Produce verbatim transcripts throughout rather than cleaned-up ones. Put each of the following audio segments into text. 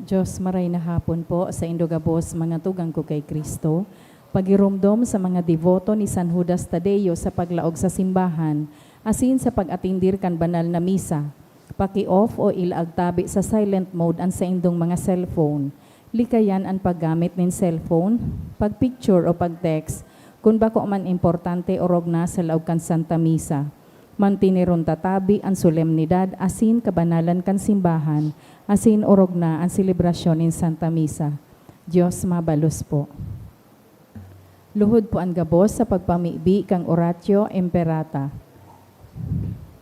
Diyos, maray na hapon po sa indo gabos, mga tugang ko kay Cristo. Pagiromdom sa mga deboto ni San Judas Tadeo sa paglaog sa simbahan, asin sa pag-atindir kan banal na misa. Paki-off o ilaag tabi sa silent mode an saindong mga cellphone. Likayan an paggamit nin cellphone, pag-picture o pag-text, kun bako man importante orog na sa laog kan Santa Misa. Mantineron ta tabi an solemnidad asin kabanalan kan simbahan, asin orog na an selebrasyon nin Santa Misa. Dios mabalos po. Luhod po an gabos sa pagpamibi kan Oratio Imperata.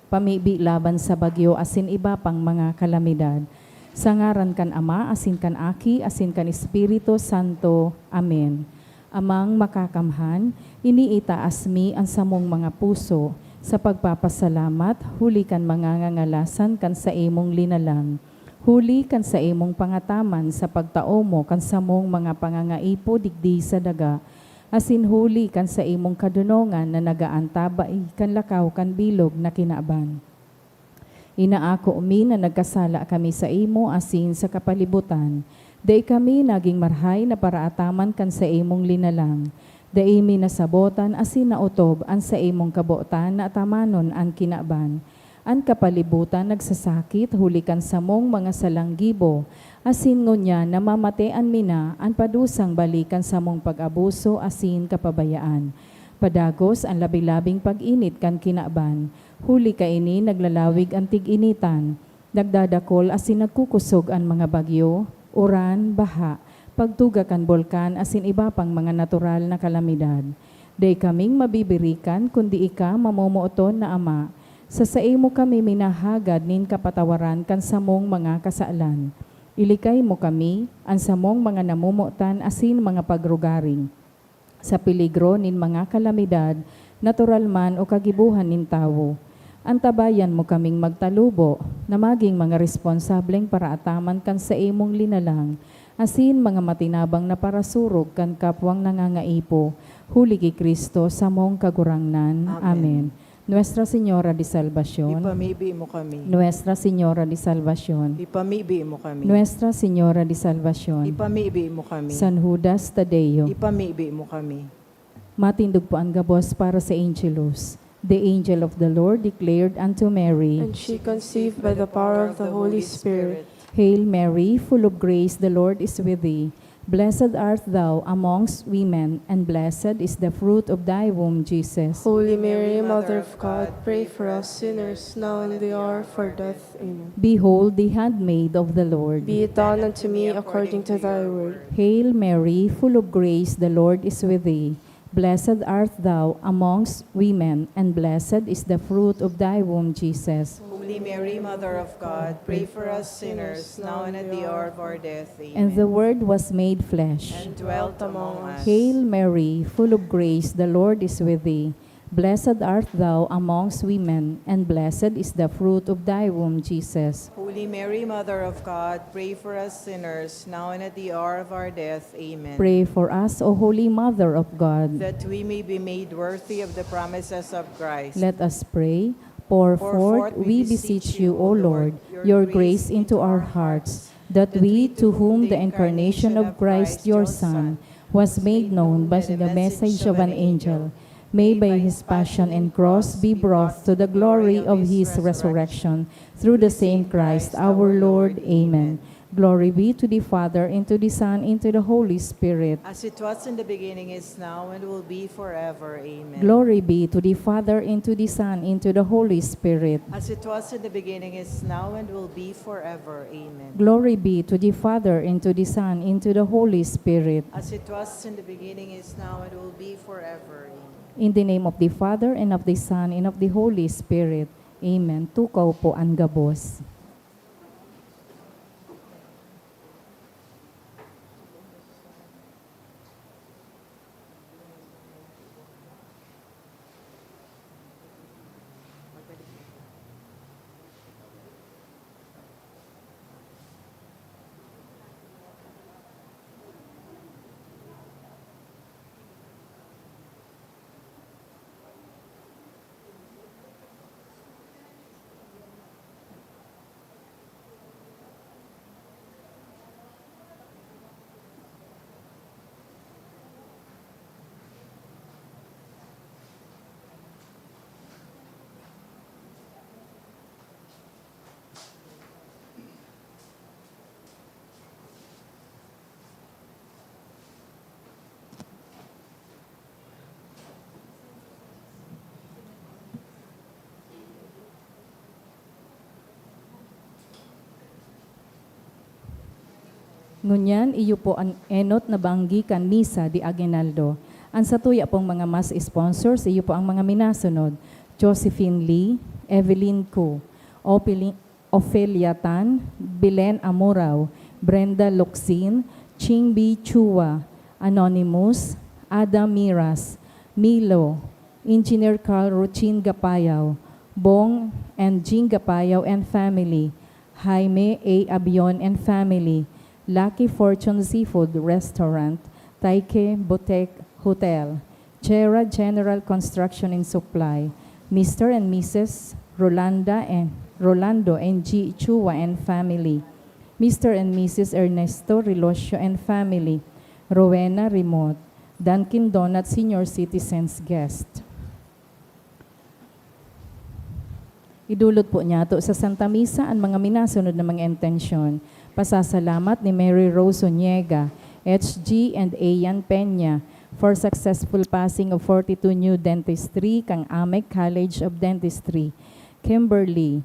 Pamibi laban sa bagyo asin iba pang mga kalamidad. Sa ngaran kan Ama, asin kan Aki, asin kan Espiritu Santo. Amen. Amang Makakamhan, iniitaas mi an samong mga puso sa pagpapasalamat huli kan mga ngangalasan kan saimong linalang, huli kan saimong pangataman sa pagtao mo kan samong mga pangangaipo digdi sa daga, asin huli kan saimong kadonongan na nagaantabay kan lakaw kan bilog na kinaban. Inaako mi na nagkasala kami saimo asin sa kapalibutan. Dai kami nagin marahay na paraataman kan saimong linalang. Dai mi nasabotan asin naotob an saimong kabotan na atamanon an kinaban. An kapalibutan nagsasakit huli kan samong mga salang gibo, asin ngunyan namamatean mi na an padusang bali kan samong pag-abuso asin kapabayaan. Padagos an labi-labing pag-init kan kinaban, huli kaini naglalawig an tig-initan, nagdadakol asin nagkukosog an mga bagyo, uran, baha, pagtuga kan bulkan asin iba pang mga natural na kalamidad. Dai kaming mabibirikan kundi ika, mamomoton na Ama. Sa saimo kami minahagad nin kapatawaran kan samong mga kasalan. Ilikay mo kami, an samong mga namomotan asin mga pagrugaring, sa peligro nin mga kalamidad, natural man o kagibohan nin tawo. Antabayan mo kaming magtalubo na magin mga responsableng paraataman kan saimong linalang, asin mga matinabang na parasurog kan kapwang nangangaipo, huli ki Cristo, samong Kagurangnan. Amen. Amen. Nuestra Señora de Salvacion. Ipamibi mo kami. Nuestra Señora de Salvacion. Ipamibi mo kami. Nuestra Señora de Salvacion. Ipamibi mo kami. San Judas Tadeo. Ipamibi mo kami. Matindog po an gabos para sa Angelus. The angel of the Lord declared unto Mary, And she conceived by the power of the Holy Spirit. Hail Mary, full of grace, the Lord is with thee. Blessed art thou amongst women, and blessed is the fruit of thy womb, Jesus. Holy Mary, Mother of God, pray for us sinners, now and at the hour of our death. Amen. Behold the handmaid of the Lord. Be it done unto me according to thy word. Hail Mary, full of grace, the Lord is with thee. Blessed art thou amongst women, and blessed is the fruit of thy womb, Jesus. Holy Mary, Mother of God, pray for us sinners, now and at the hour of our death. Amen. And the Word was made flesh. And dwelt among us. Hail Mary, full of grace, the Lord is with thee. Blessed art thou amongst women, and blessed is the fruit of thy womb, Jesus. Holy Mary, Mother of God, pray for us sinners, now and at the hour of our death. Amen. Pray for us, O Holy Mother of God. That we may be made worthy of the promises of Christ. Let us pray. Pour forth, we beseech you, O Lord, your grace into our hearts, that we, to whom the incarnation of Christ, your Son, was made known by the message of an angel, may by his passion and cross be brought to the glory of his resurrection, through the same Christ our Lord. Amen. Glory be to the Father, and to the Son, and to the Holy Spirit. As it was in the beginning, is now, and will be forever. Amen. Glory be to the Father, and to the Son, and to the Holy Spirit. As it was in the beginning, is now, and will be forever. Amen. Glory be to the Father, and to the Son, and to the Holy Spirit. As it was in the beginning, is now, and will be forever. Amen. In the name of the Father, and of the Son, and of the Holy Spirit. Amen. Tukaw po an gabos. Ngunyan, iyo po an enot na banggi kan Misa de Aguinaldo. An satuya pong mga mass sponsors, iyo po ang mga minasunod: Josephine Lee, Evelyn Ku, Opeli-, Ofelia Tan, Belen Amurao, Brenda Locsin, Ching B Chua, Anonymous, Adam Miras, Milo, Engineer Carl Ruchin Gapayaw, Bong and Jing Gapayaw and family, Jaime A Abion and family, Lucky Fortune Seafood Restaurant, Taike Boutique Hotel, Chera General Construction and Supply, Mister and Missus Rolanda and Rolando and G Chua and family, Mister and Missus Ernesto Relosio and family, Rowena Rimot, Dunkin Donut Senior Citizens Guest. Idulot po niyato sa Santa Misa an mga minasunod na mga intensyon. Pasasalamat ni Mary Rose Oniega, H G and Ayan Peña, for successful passing of forty-two new dentistry kan Amec College of Dentistry. Kimberly,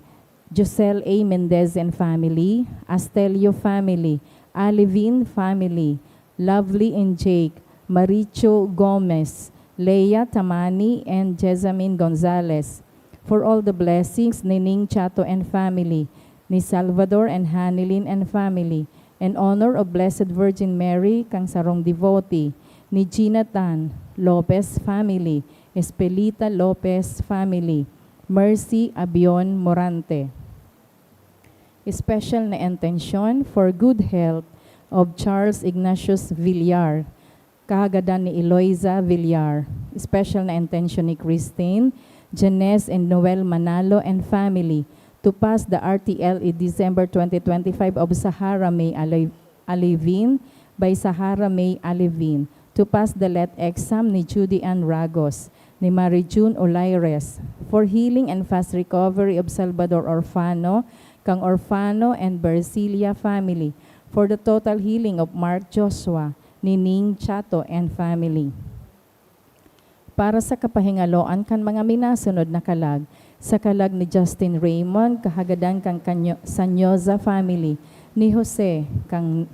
Josel A Mendez and family, Astelio family, Alivin family, Lovely and Jake, Maricho Gomez, Leia Tamani and Jessamine Gonzalez, for all the blessings ni Ning Chato and family, ni Salvador and Hanilin and family, in honor of Blessed Virgin Mary kang sarong devotee, ni Gina Tan Lopez family, Espelita Lopez family, Mercy Abion Morante. Special na intensyon for good health of Charles Ignatius Villar, kahagadan ni Eloisa Villar. Special na intensyon ni Christine, Janice, and Noel Manalo and family to pass the R T L E December twenty twenty-five of Sahara May Alay-, Alivin by Sahara May Alivin to pass the let exam ni Judy Ann Ragos, ni Mary June Olaires, for healing and fast recovery of Salvador Orfano, kang Orfano and Bercilia family, for the total healing of Mark Joshua, ni Ning Chato and family. Para sa kapahingaloan kan mga minasunod na kalag, sa kalag ni Justin Raymond, kahagadan kan Kanyo-, Sanyoza family, ni Jose, kang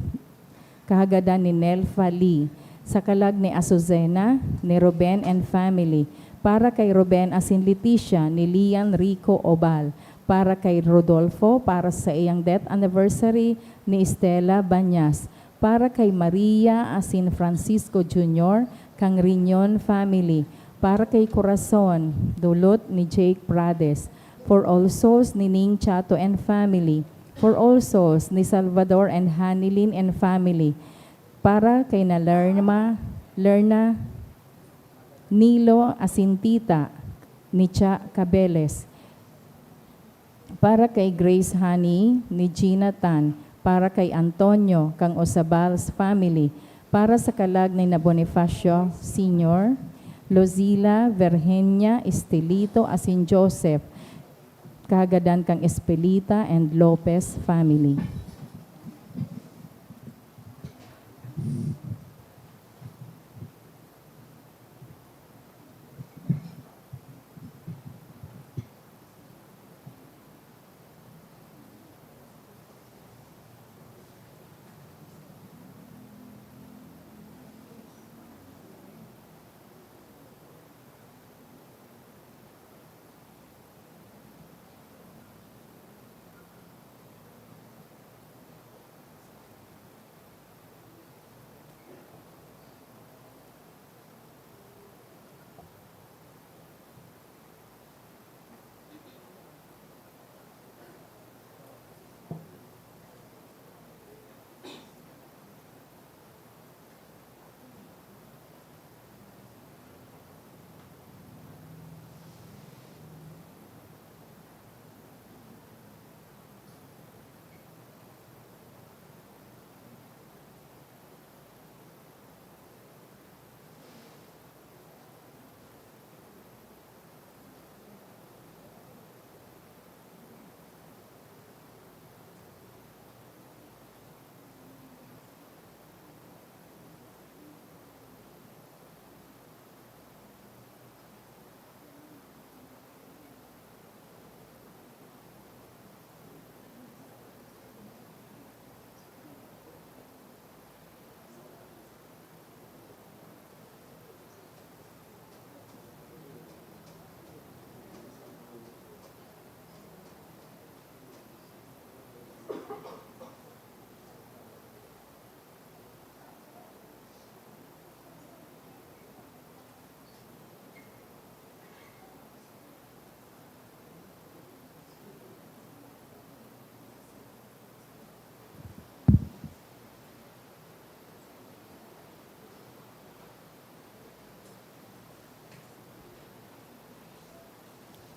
kahagadan ni Nelfa Lee, sa kalag ni Azucena, ni Ruben and family, para kay Ruben asin Leticia, ni Lian Rico Obal, para kay Rodolfo, para sa iyang death anniversary ni Stella Banyas, para kay Maria asin Francisco Junior, kang Riñon family, para kay Corazon, dulot ni Jake Prades, for all souls ni Ning Chato and family, for all souls ni Salvador and Hanilin and family, para kay na Lerma, Lerna, Nilo asin Tita, ni Cha Cabeles, para kay Grace Honey, ni Gina Tan, para kay Antonio, kang Osabals family, para sa kalag ni na Bonifacio Senior, Lozila, Virginia, Estelito, asin Joseph, kahagadan kang Espelita and Lopez family.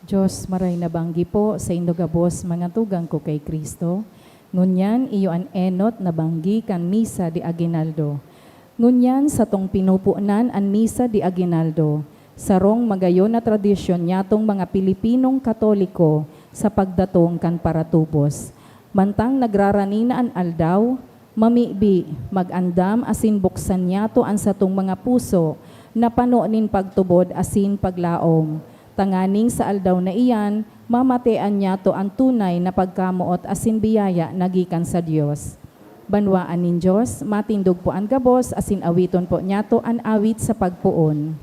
Diyos, maray na banggi po saindo gabos, mga tugang ko kay Cristo. Ngunyan, iyo an enot na banggi kan Misa de Aguinaldo. Ngunyan, satong pinupunan an Misa de Aguinaldo, sarong magayon na tradisyon nyatong mga Pilipinong Katoliko sa pagdatong kan paratubos. Mantang nagrarani na an aldaw, mamibi, mag-andam asin buksan nyato an satong mga puso na pano nin pagtubod asin paglaom, tanganing sa aldaw na iyan, mamatean nyato an tunay na pagkamoot asin biyaya na gikan sa Dios. Banwaan nin Dios, matindog po an gabos asin awiton po nyato an awit sa pagpoon.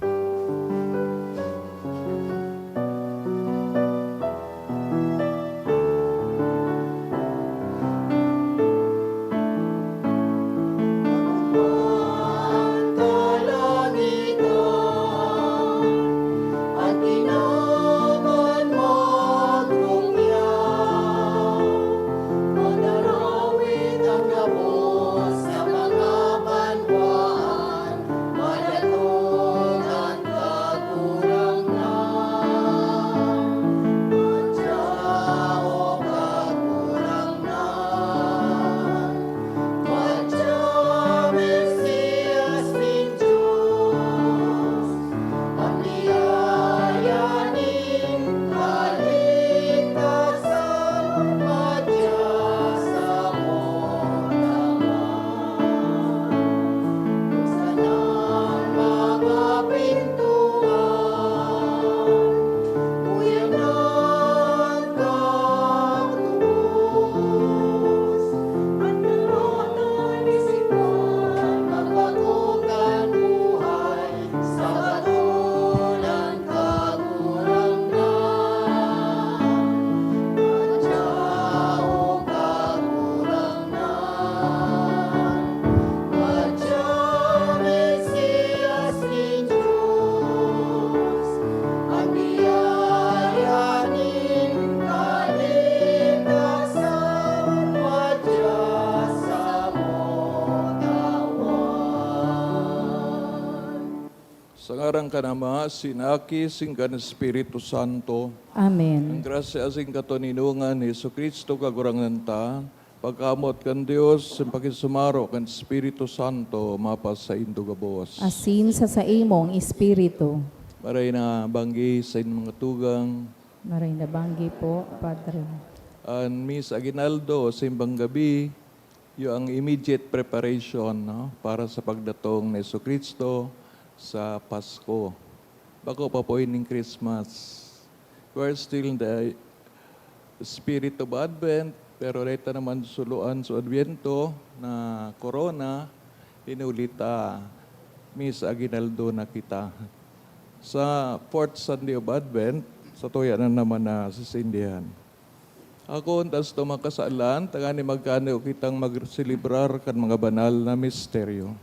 Sa ngaran kan Ama, sin Aki, sin kan Espiritu Santo. Amen. Ang grasya asin katoninongan ni Jesu-Cristo, Kagurangnan ta, pagkamoot kan Dios, sin pakisumaro kan Espiritu Santo, mapasaindo gabos. Asin sa saimong espiritu. Maray na banggi sa inyong mga tugang. Maray na banggi po, Padre. An Misa Aguinaldo, simbang gabi, iyo ang immediate preparation, no, para sa pagdatong ni Jesu-Cristo sa Pasko. Bako pa po ining Christmas. We're still in the spirit of Advent, pero dai ta naman suluan sa Adviento na korona, hinuli ta Misa Aguinaldo na kita. Sa fourth Sunday of Advent, satuya na naman na sisindihan. Ako, untas to makasalan, tanganing magkano kitang magselebrar kan mga banal na misteryo.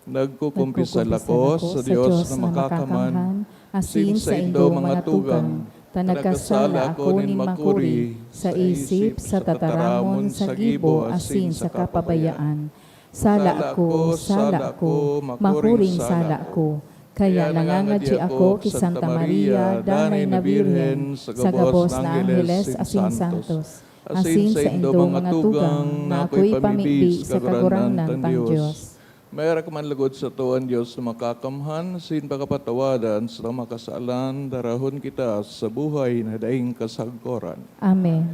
Nagkukumpisal ako sa Dios na makakamhan, asin saindo mga tugang, ta nagkasala ako nin makuri sa isip, sa tataramon, sa gibo, asin sa kapabayaan. Sala ako, sala ako, makuring sala ako. Kaya nangangadyi ako ki Santa Maria, Danay na Birhen, sa gabos na angheles asin santos, asin saindo mga tugang na akoy pamibi sa Kagurangnan tang Dios. Maherak man logod sato an Dios na makakamhan, asin pakapatawadan sa mga kasalan, darahon kita sa buhay na daing kasagkoran. Amen.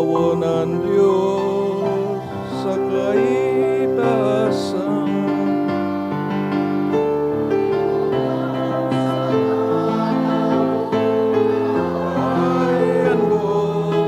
Poon an Dios sa kaitaasan. Ay, an buong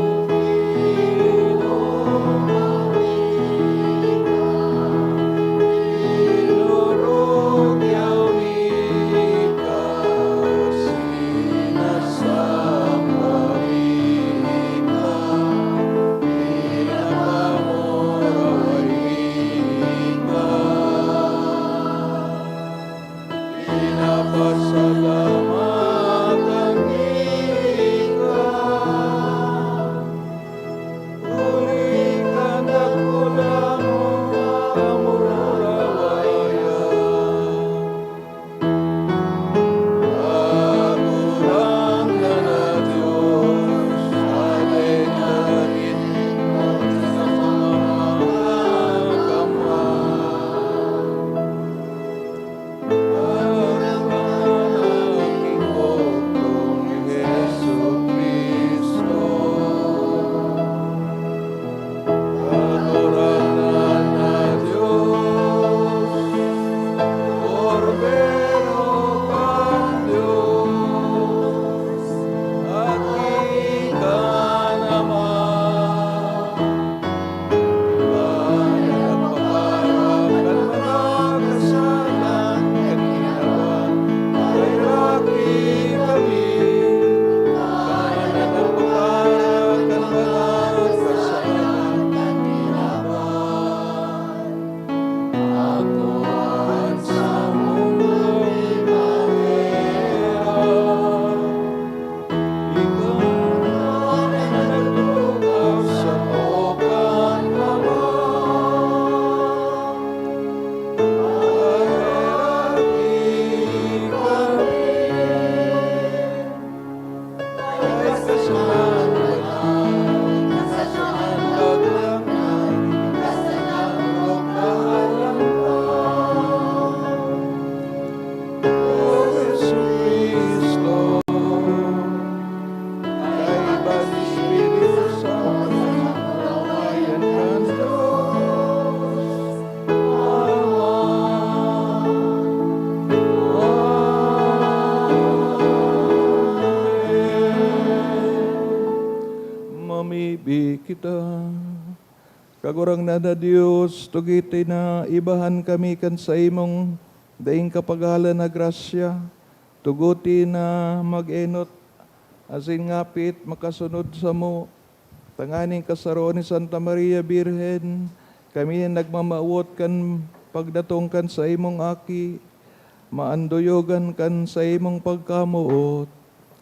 Mamibi kita. Kagurangnan na Dios, tugiti na ibahan kami kan saimong daing kapaghalan na grasya. Tuguti na mag-enot asin ngapit makasunod samo, tanganing kasaroon ni Santa Maria Birhen, kami nagmamawot kan pagdatong kan saimong Aki, maandoyogan kan saimong pagkamoot.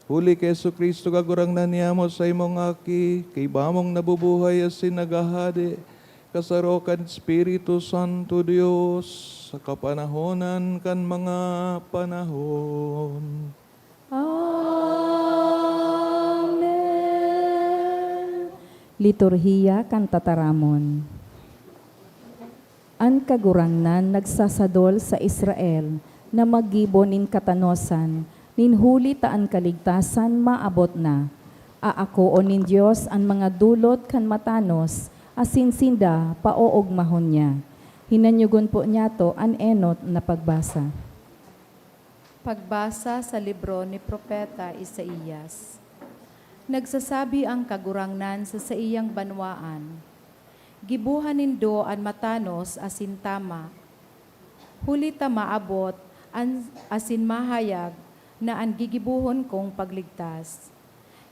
Huli ki Jesu-Cristo, Kagurangnan niyamo, saimong Aki, kaiba mong nabubuhay asin naghahade, kasaro kan Espiritu Santo, Dios, sa kapanahonan kan mga panahon. Amen. Liturhiya kan Tataramon. An Kagurangnan nagsasadol sa Israel na maggibo nin katanosan, nin huli ta an kaligtasan maabot na. Aakoon nin Dios an mga dolot kan matanos, asin sinda paoogmahon niya. Hinanyogon po niyato an enot na pagbasa. Pagbasa sa libro ni Propeta Isaias. Nagsasabi an Kagurangnan sa saiyang banwaan, "Gibohan nindo an matanos asin tama, huli ta maabot an, asin mahayag na an gigibohon kong pagligtas.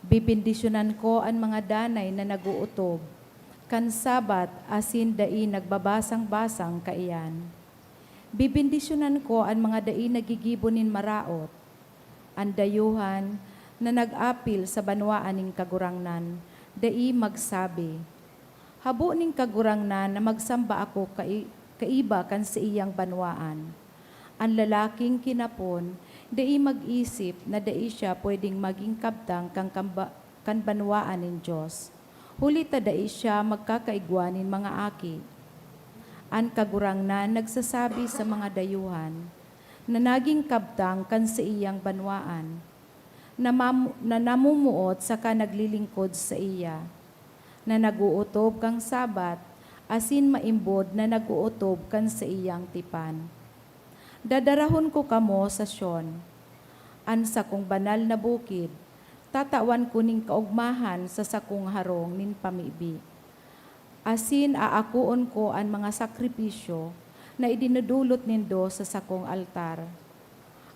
Bebendisyonan ko an mga danay na nag-ootob kan Sabbath asin dai nagbabasang-basang kaiyan. Bebendisyonan ko an mga dai naggigibo nin maraot." An dayuhan na nag-apil sa banwaan nin Kagurangnan dai magsabi, "Habo nin Kagurangnan na magsamba ako kai-, kaiba kan saiyang banwaan." An lalaking kinapon dai mag-isip na dai siya pwedeng magin kabtang kan kamba-, kan banwaan nin Dios, huli ta dai siya magkakaigwa nin mga aki. An Kagurangnan nagsasabi sa mga dayuhan na nagin kabtang kan saiyang banwaan, na mam-, na namumuot saka naglilingkod saiya. na nag-ootob kan Sabbath, asin maimbod na nag-ootob kan saiyang tipan. Dadarahon ko kamo sa Sion, an sakong banal na bukid, tatawan ko nin kaogmahan sa sakong harong nin pamibi, asin aakoon ko an mga sakripisyo na idinodolot nindo sa sakong altar.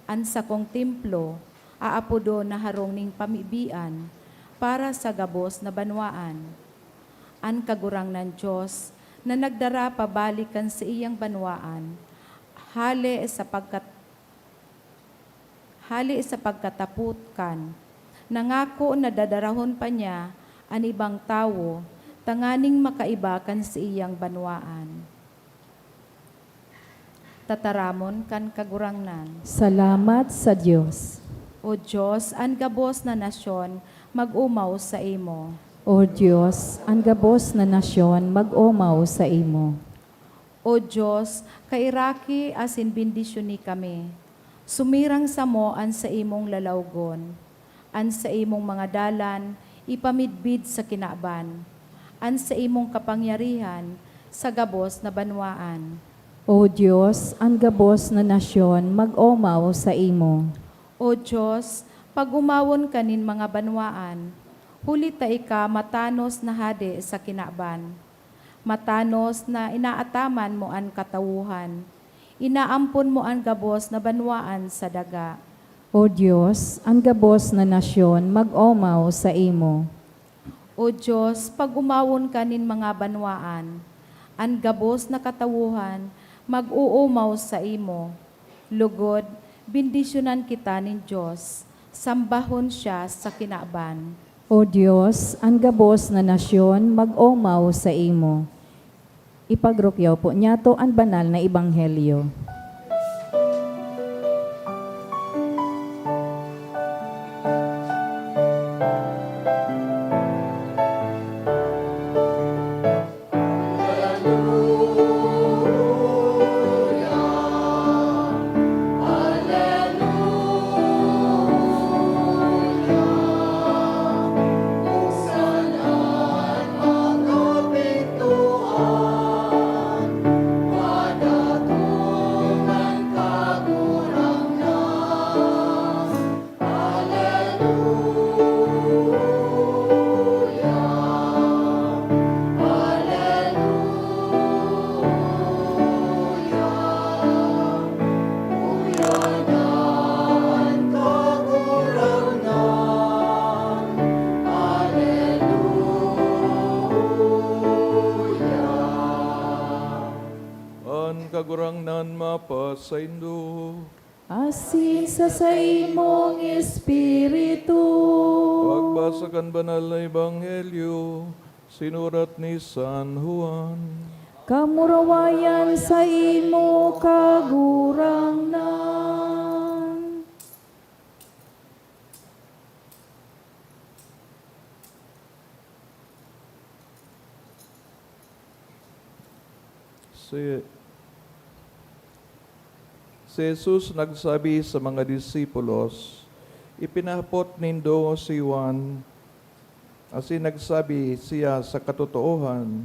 An sakong templo aapodon na harong nin pamibian para sa gabos na banwaan. An Kagurangnan Dios na nagdara pabalik kan saiyang banwaan, hale sa pagkat-, hale sa pagkatapokan, nangako na dadarahon pa niya an ibang tawo tanganing makaiba kan saiyang banwaan. Tataramon kan Kagurangnan. Salamat sa Dios. O Dios, an gabos na nasyon mag-omaw saimo. O Dios, an gabos na nasyon mag-omaw saimo. O Dios, kairaki asin bendisyoni kami. Sumirang samo an saimong lalawgon. An saimong mga dalan ipamidbid sa kinaban, an saimong kapangyarihan sa gabos na banwaan. O Dios, an gabos na nasyon mag-omaw saimo. O Dios, pag-omawon ka nin mga banwaan, huli ta ika matanos na hade sa kinaban. Matanos na inaataman mo an katawohan, inaampon mo an gabos na banwaan sa daga. O Dios, an gabos na nasyon mag-omaw saimo. O Dios, pag-omawon ka nin mga banwaan, an gabos na katawohan mag-oomaw saimo. Lugod, bendisyonan kita nin Dios, sambahon siya sa kinaban. O Dios, an gabos na nasyon mag-omaw saimo. Ipagrukyaw po niyato an banal na ebanghelyo. An Kagurangnan mapasaindo. Asin sa saimong espiritu. Pagbasa kan Banal na Ebanghelyo, sinurat ni San Juan. Kamurawayan saimo, Kagurangnan. Si, si Jesus nagsabi sa mga disipulos, "Ipinahapot nindo si Juan, asin nagsabi siya sa katotoohan,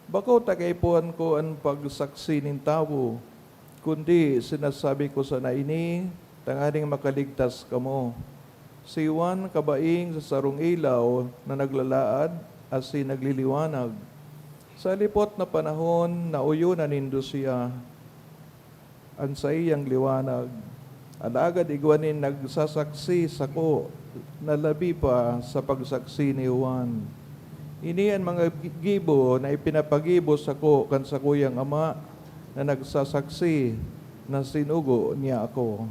'Bako ta kaipuhan ko an pagsaksi nin tawo, kundi sinasabi ko sana ini tanganing makaligtas kamo.' Si Juan kabaing sa sarong ilaw na naglalaad asin nagliliwanag. Sa lipot na panahon, naoyonan nindo siya, an saiyang liwanag. Alagad igwa nin nagsasaksi sako na labi pa sa pagsaksi ni Juan. Ini an mga gi-, gibo na ipinapagibo sako kan sakuyang Ama na nagsasaksi na sinugo niya ako."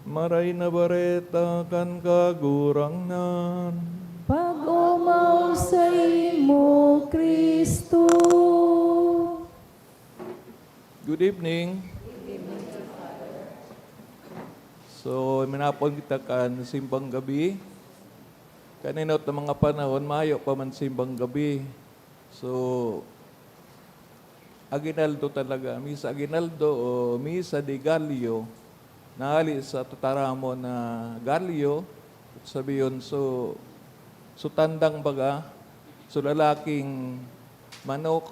Maray na Bareta kan Kagurangnan. Pag-omaw saimo, Cristo. Good evening. So, minapon kita kan simbang gabi. Kan inot na mga panahon, mayo pa man simbang gabi. So, aguinaldo talaga. Misa aguinaldo o misa de Gallo, na hali sa tataramon na Gallo, sabihon, so, so tandang baga, So, lalaking manok,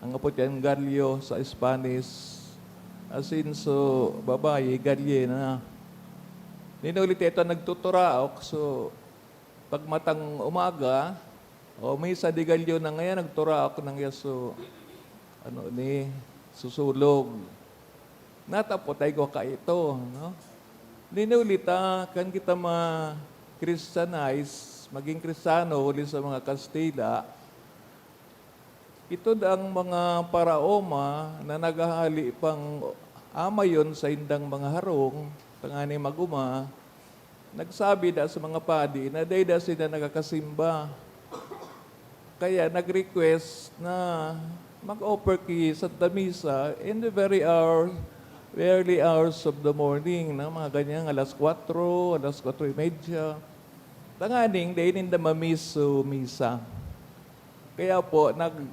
ang apod yan, gallo sa Spanish. Asin, so, babayi, galle na. Ninuli ta ito nagtuturaok, so, pagmatang umaga, o misa de gallo na ngayon, nagturaok na ngayon, so, ano ni, susulog. Natapot ay gwa kaito, no? Ninuli ta, kan kita ma-Christianize, magin Kristiyano huli sa mga Kastila, ito ang mga paraoma na naghahali pang amayon sa indang mga harong, tanganing mag-oma, nagsabi da sa mga padi na dai da sila nakakasimba. Kaya nag-request na mag-offer ki Santa Misa in the very hour, early hours of the morning, na mga ganyan, alas kwatro, alas kwatro y media. Tanganing dai ninda mamiso misa. Kaya po, nag-,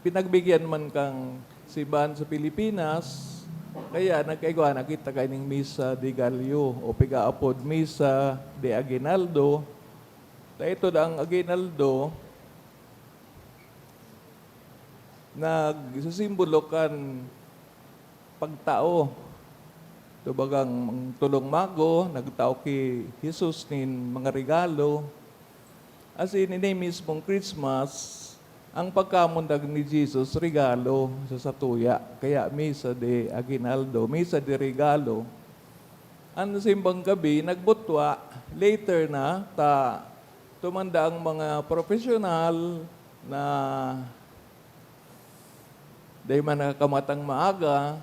pinagbigyan man kang simbahan sa Pilipinas, kaya nagkaigwa na kita kaining Misa de Gallo o pigaapod Misa de Aguinaldo. Ta ito ang aguinaldo, nagsisimbolo kan pagtao. Ito bagang tolong mago, nagtao ki Jesus nin mga regalo. As in, ini mismong Christmas, ang pagkamundag ni Jesus, regalo sa satuya. Kaya Misa de Aguinaldo, Misa de Regalo. Ang simbang gabi, nagbutwa, later na, ta tumanda ang mga professional na dai man nakakamatang maaga,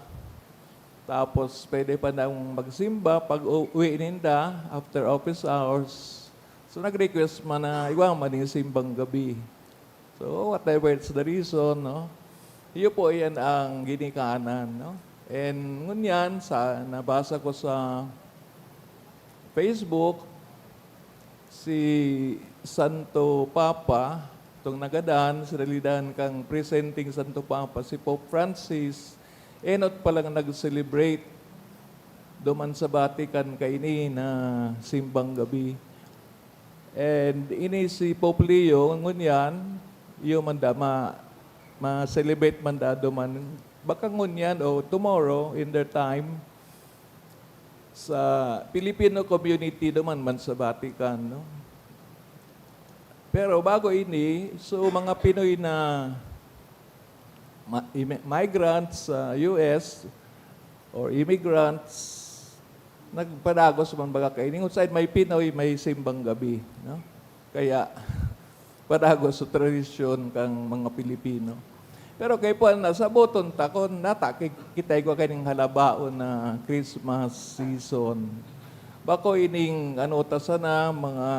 tapos pwede pa nang magsimba pag u-, uwi ninda after office hours. So, nag-request man na igwa man yung simbang gabi. So, whatever it's the reason, no? Iyo po, yan ang ginikanan, no? And ngunyan, sa nabasa ko sa Facebook, si Santo Papa, itong nagadan, sinalidahan kang presenting Santo Papa, si Pope Francis, enot pa lang nag-celebrate duman sa Vatican kaini na simbang gabi. And ini si Pope Leo, ngunyan, iyo man da, ma-, ma-celebrate man da duman, baka ngunyan o tomorrow in their time, sa Filipino community duman man sa Vatican, no? Pero bago ini, so, mga Pinoy na ma-, imi-, migrants sa U S or immigrants, nagpadagos man baga kaini. Kung saan may Pinoy, may simbang gabi, no? Kaya, padagos sa tradisyon kang mga Pilipino. Pero kay Juan, nasaboton ta kun nata ki-, kita igwa kaining halabaon na Christmas season. Bako ining ano ta sana, mga,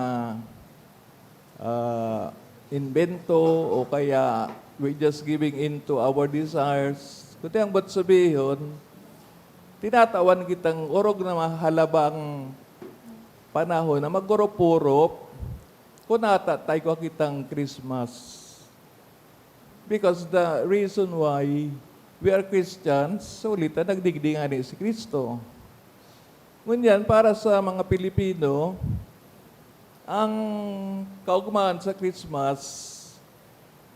ah, imbento o kaya we just giving in to our desires. Kundi ang ba't sabihon, tinatawan kitang orog na mahalabang panahon na magurop-urop, kun nata ta igwa kitang Christmas. Because the reason why we are Christians, huli ta nagdigdi ngani si Cristo. Ngunyan, para sa mga Pilipino, ang kaugmahan sa Christmas,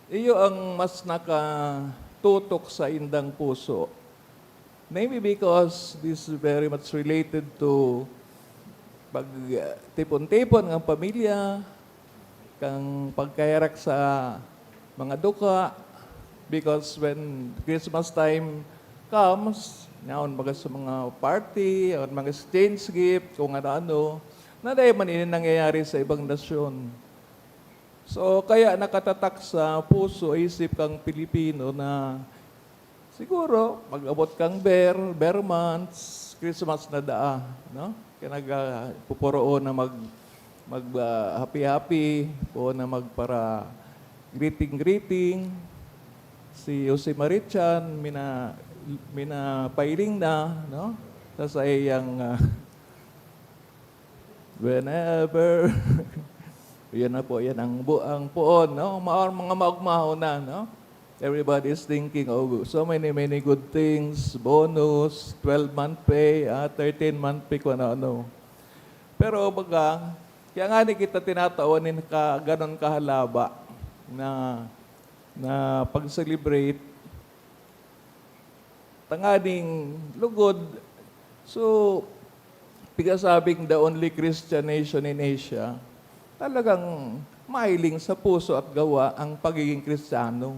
iyo ang mas nakatutok sa indang puso. Maybe because this is very much related to pag, ah, tipon-tipon ng pamilya, kang pagkaherak sa mga duka, because when Christmas time comes, yaon baga sa mga party, yaon mga exchange gift, kung ano-ano, na dai man ini nangyayari sa ibang nasyon. So, kaya nakatatak sa puso, isip kang Pilipino na siguro, mag-abot kang ber, ber months, Christmas na daa, no? Kaya nag-, ah, puporoon na mag-, mag-, ah, happy-happy, po na magpara-greeting-greeting. Si Jose Marichan, mina-, minapailing na, no? Sa saiyang, ah, whenever. Yan na po, yan ang bu-, ang puon, no? Ma-, mga maugmahon na, no? Everybody is thinking of so many, many good things, bonus, twelve-month pay, ah, thirteen-month pay, kung ano-ano. Pero baga, Kaya ngani kita tinatawan nin ka-, ganon kahalaba na, na pag-celebrate tanganing lugod. So, pigasabing the only Christian nation in Asia, talagang mahiling sa puso at gawa ang pagiging Kristiyano.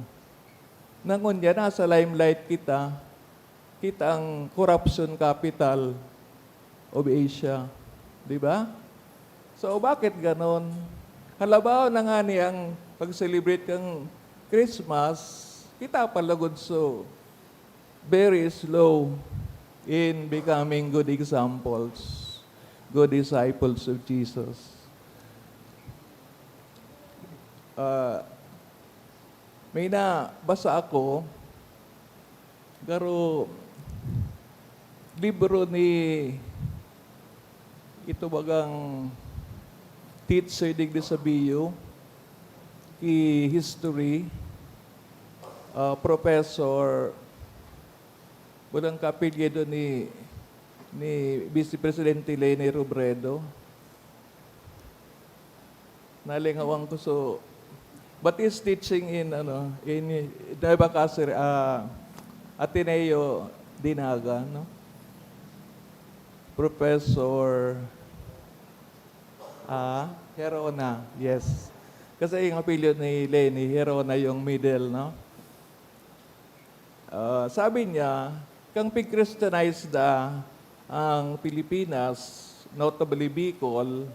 Ngunyan, nasa limelight kita, kita ang corruption capital of Asia. Di ba? So, bakit ganon? Halabaw na ngani ang pag-celebrate kan Christmas, kita pa lugod so very slow in becoming good examples, good disciples of Jesus. Ah, may nabasa ako, garo libro ni ito bagang teacher digdi sa B U, ki history, ah, professor, walang kaapelyido ni, ni Vice Presidente Leni Robredo. Nalingawan ko, so, but he's teaching in, ano, in Nueva Cáceres, ah, Ateneo de Naga, no? Professor, ah, Gerona, yes. Kasi yung apelyido ni Leni, Gerona yung middle, no? Ah, sabi niya, kang pig-Christianize da ang Pilipinas, notably Bicol,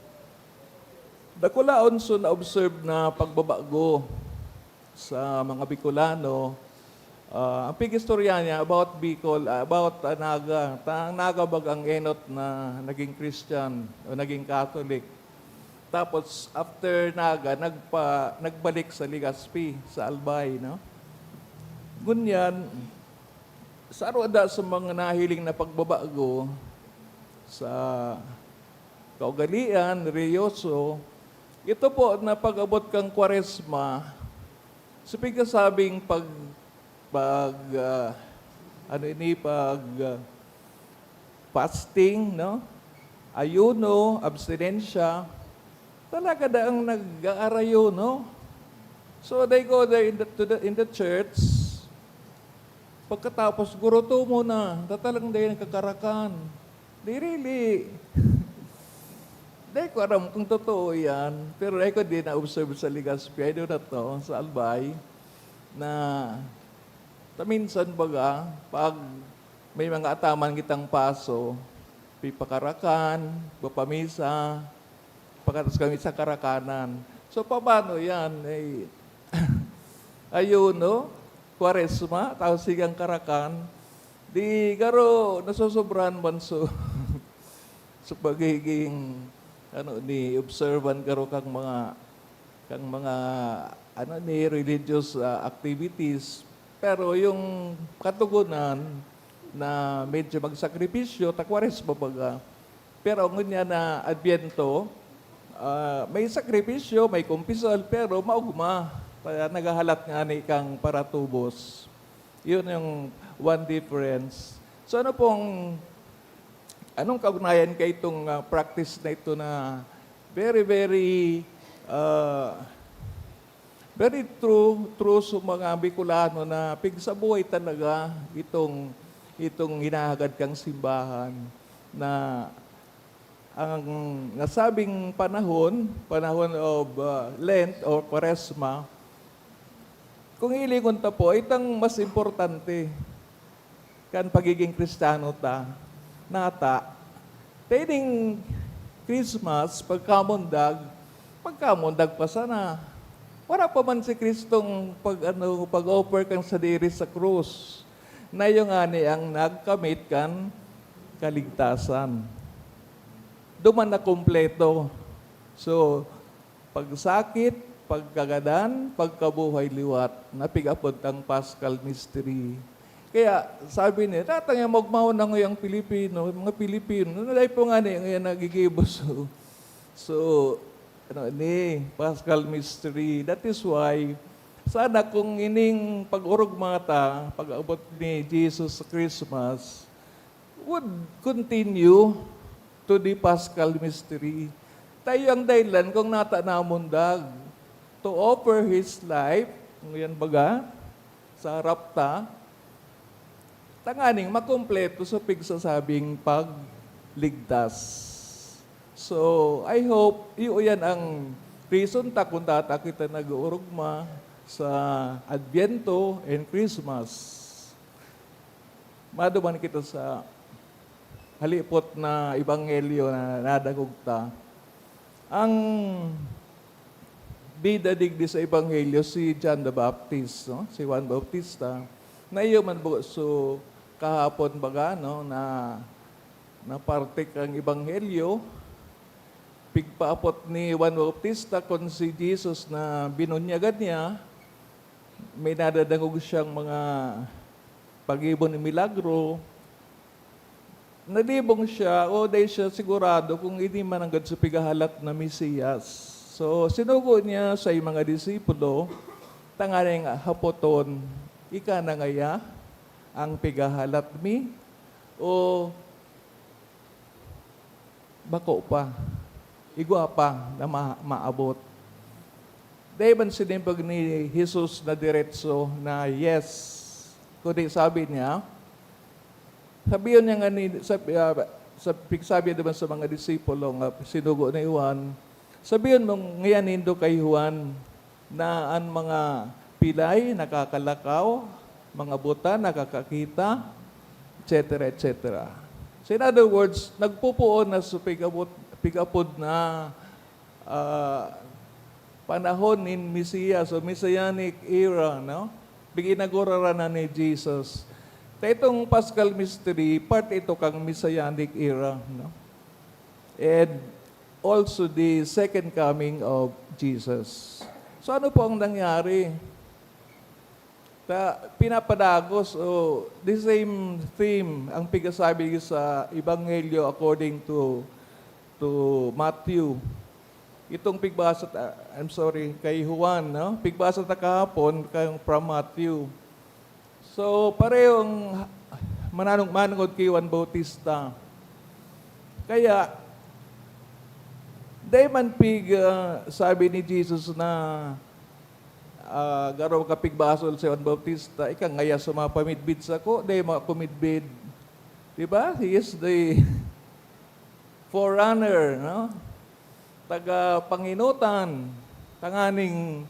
dakulaon so na-observe na pagbabago sa mga Bicolano. Ah, ang pig-istorya niya about Bicol, ah, about, ah, Naga. Ta-, ang Naga baga ang enot na naging Christian o naging Catholic. Tapos, after Naga, nagpa-, nagbalik sa Legazpi, sa Albay, no? Ngunyan, saro da sa mga nahiling na pagbabago sa kaugalian, relihiyoso, ito po na pag-abot kan Kwaresma, sa pigkasabing pag, pag, ah, ano ini, pag, ah, fasting, no? Ayuno, abstinensya, talaga daang nag-aarayo, no? So, they go there in the, to the, in the church, pagkatapos, gurutomon na, talagang dai nagkakarakan. They really, dai ko aram kung totoo yan, pero dai ko din na-observe sa Legazpi, I do not know, sa Albay, na ta minsan baga, pag may mga ataman kitang paso, pipakarakan, papamisa, pagkatapos kami sa karakanan. So, paano yan? Eh, ayuno, Kwaresma, tapos sigang karakan. Di, garo, nasosobrahan man so, so pagiging, ano, ni observant garo kang mga, kang mga, ano, ni religious, ah, activities. Pero yung katugunan na medyo magsakripisyo, ta Kwaresma baga. Pero ngunyan na Adbyento, ah, may sakripisyo, may kumpisal, pero maogma. Kaya naghahalat ngani kang paratubos. Yun yung one difference. So, ano pong, anong kaugnayan kaitong, ah, practice na ito na very, very, ah, very true, true sa mga Bicolano na pigsabuhay talaga itong, itong hinahagad kang simbahan na ang nasabing panahon, panahon of, ah, Lent or Kwaresma, kung hilingon ta po, itang mas importante kan pagiging Kristiyano ta, nata. Ta ining Christmas, pagkamundag, pagkamundag pa sana. Wala pa man si Kristong pag, ano, pag-offer kan sadiri sa krus. Na iyo ngani ang nagkamit kan kaligtasan. Duman na kompleto. So, pagsakit, pagkagadan, pagkabuhay liwat, na pig-apod tang Paschal Mystery. Kaya sabi niya, "Tatang, magmahon na ngayang Pilipino, mga Pilipino, na dai po ngani ngayon nagigibo." So, so, ano, ni Paschal Mystery. That is why, sana kung ining pag-orog mata, pag-abot ni Jesus sa Christmas, would continue to the Paschal Mystery. Tayo ang dahilan kung nata namundag to offer his life, ngunyan baga, sa harap ta, tanganing makumpleto sa pigsasabing pagligtas. So, I hope, iyo yan ang reason ta kung tata kita nag-uurugma sa Adviento and Christmas. Maduman kita sa halipot na ebanghelyo na nadangog ta. Ang bida digdi sa ebanghelyo si John the Baptist, no? Si Juan Bautista. Na iyo man baga, so, kahapon baga, no, na, na parte kan ebanghelyo, pigpaapot ni Juan Bautista kun si Jesus na binunyagan niya, may nadadangog siyang mga paggibo nin milagro, nalibong siya o dai siya sigurado kung ini man nanggad sa pigahalat na Mesiyas. So, sinugo niya sa mga disipulo, tanganing hapoton, "Ika na ngaya ang pigahalat mi, o bako pa, igwa pa na ma-, maabot?" Dai man sinimbag ni Jesus na diretso na, "Yes." Kundi sabi niya, sabihon niya nga ni, sab-, ah, sab-, sabi naman sa mga disipulo nga sinugo ni Juan, "Sabihon mo ngayan nindo kay Juan na an mga pilay nakakalakaw, mga buta nakakakita, et cetera, et cetera." So, in other words, nagpupoon na sa pig-abot, pig-apod na, ah, panahon nin Mesiyas o Messianic era, no? Pig-inaguraran na ni Jesus. Ta itong Paschal Mystery, part ito kang Messianic era, no? And also the second coming of Jesus. So, ano po ang nangyari? Ta, pinapadagos o the same theme ang pigasabi sa Ebanghelyo according to, to Matthew. Itong pigbasa ta, I'm sorry, kay Juan, no? Pigbasa ta kahapon kang from Matthew. So, parehong mananong-, manongod ki Juan Bautista. Kaya, dai man pig-, ah, sabi ni Jesus na, ah, garo ka pigbasol si Juan Bautista, ika ngaya sumapamidbid sako, dai makumidbid. Di ba? He is the forerunner, no? Tagapangenotan, tanganing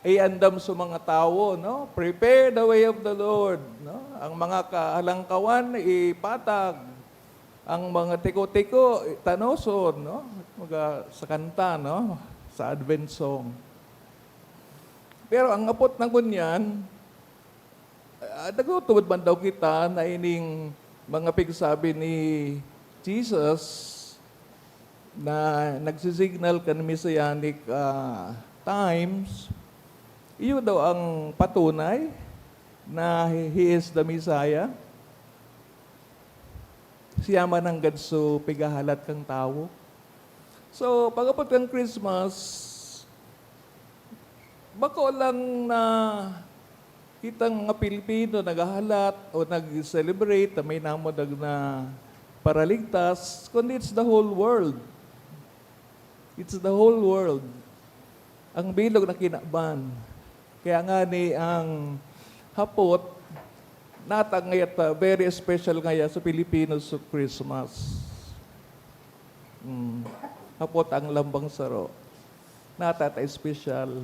iandam sa mga tawo, no? "Prepare the way of the Lord," no? Ang mga kahalangkawan, ipatag. Ang mga tiko-tiko, tanoson, no? Mga sa kanta, no? Sa Advent song. Pero ang apot na ngunyan, ah, nagtutubod man daw kita na ining mga pigsabi ni Jesus na nagsisignal kan Messianic, ah, times, iyo daw ang patunay na he, he is the Messiah. Siya man nanggad so pigahalat kan tawo. So, pag-abot kan Christmas, bako lang na kitang mga Pilipino naghahalat o nag-celebrate na may namundag na paraligtas, kundi it's the whole world. It's the whole world. Ang bilog na kinaban. Kaya nga ni ang hapot, natang ngayat, ah, very special ngaya sa Pilipinos sa Christmas. Mm. Hapot ang lambang saro. Natata special.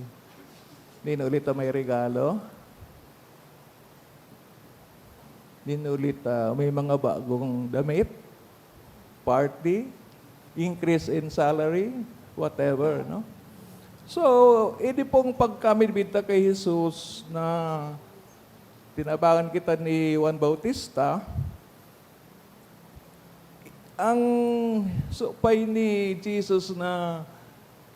Nin ulit ang may regalo. Nin ulit, ah, may mga bagong damit, party, increase in salary, whatever, no? So, ini pong pagkamidbid ta kay Jesus na tinabangan kita ni Juan Bautista, ang supay ni Jesus na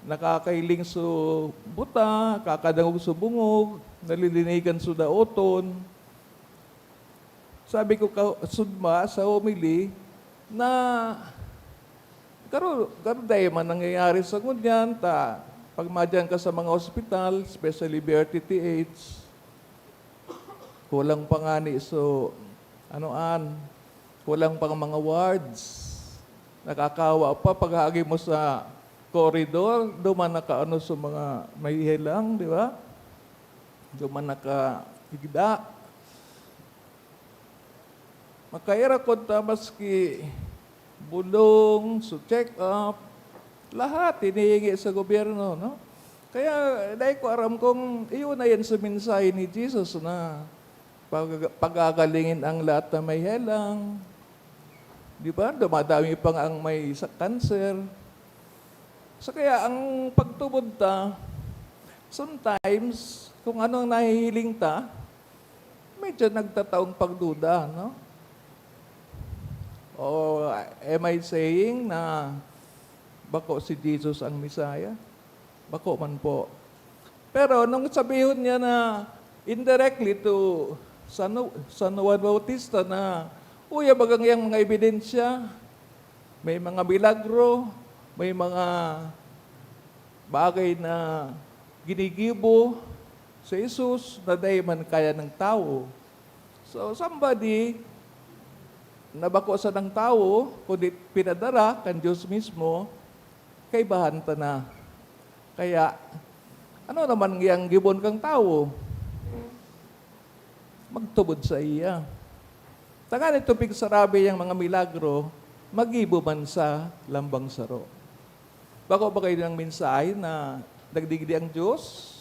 nakakahiling so buta, kakadangog so bungog, nalilinigan so daoton. Sabi ko ka-, sudma sa homily na garo, garo dai man nangyayari sa ngunyan, ta pag madyan ka sa mga ospital, especially B R T T H, kulang pa ngani so, ano an, kulang pang mga wards. Nakakawa pa pag haagi mo sa koridor, duman nakaano sa mga may helang, di ba? Duman nakahigda. Makaira ko ta maski bulong, so check-up, lahat hinihingi sa gobyerno, no? Kaya dai ko aram kung iyo na yan sa mensahe ni Jesus na pag-, pagagalingin ang lahat na may helang. Di ba? Dumadami pa nga ang may sa-, cancer. So kaya ang pagtubod ta, sometimes, kung ano ang nahihiling ta, medyo nagtataong pagduda, no? O am I saying na bako si Jesus ang Messiah? Bako man po. Pero nung sabihon niya na indirectly to San, San Juan Bautista na, "Uy, baga ngayang mga ebidensya, may mga milagro, may mga bagay na ginigibo si Jesus na dai man kaya ng tawo." So, somebody na bako sa ng tawo, kundi pinadara kan Diyos mismo, kaibahan ta na. Kaya, ano naman yang gibon kang tawo? Magtubod sa iya. Tanganing tubig sarabi yang mga milagro, magibo man sa lambang saro. Bako ba kayo ng mensahe na nagdigdi ang Diyos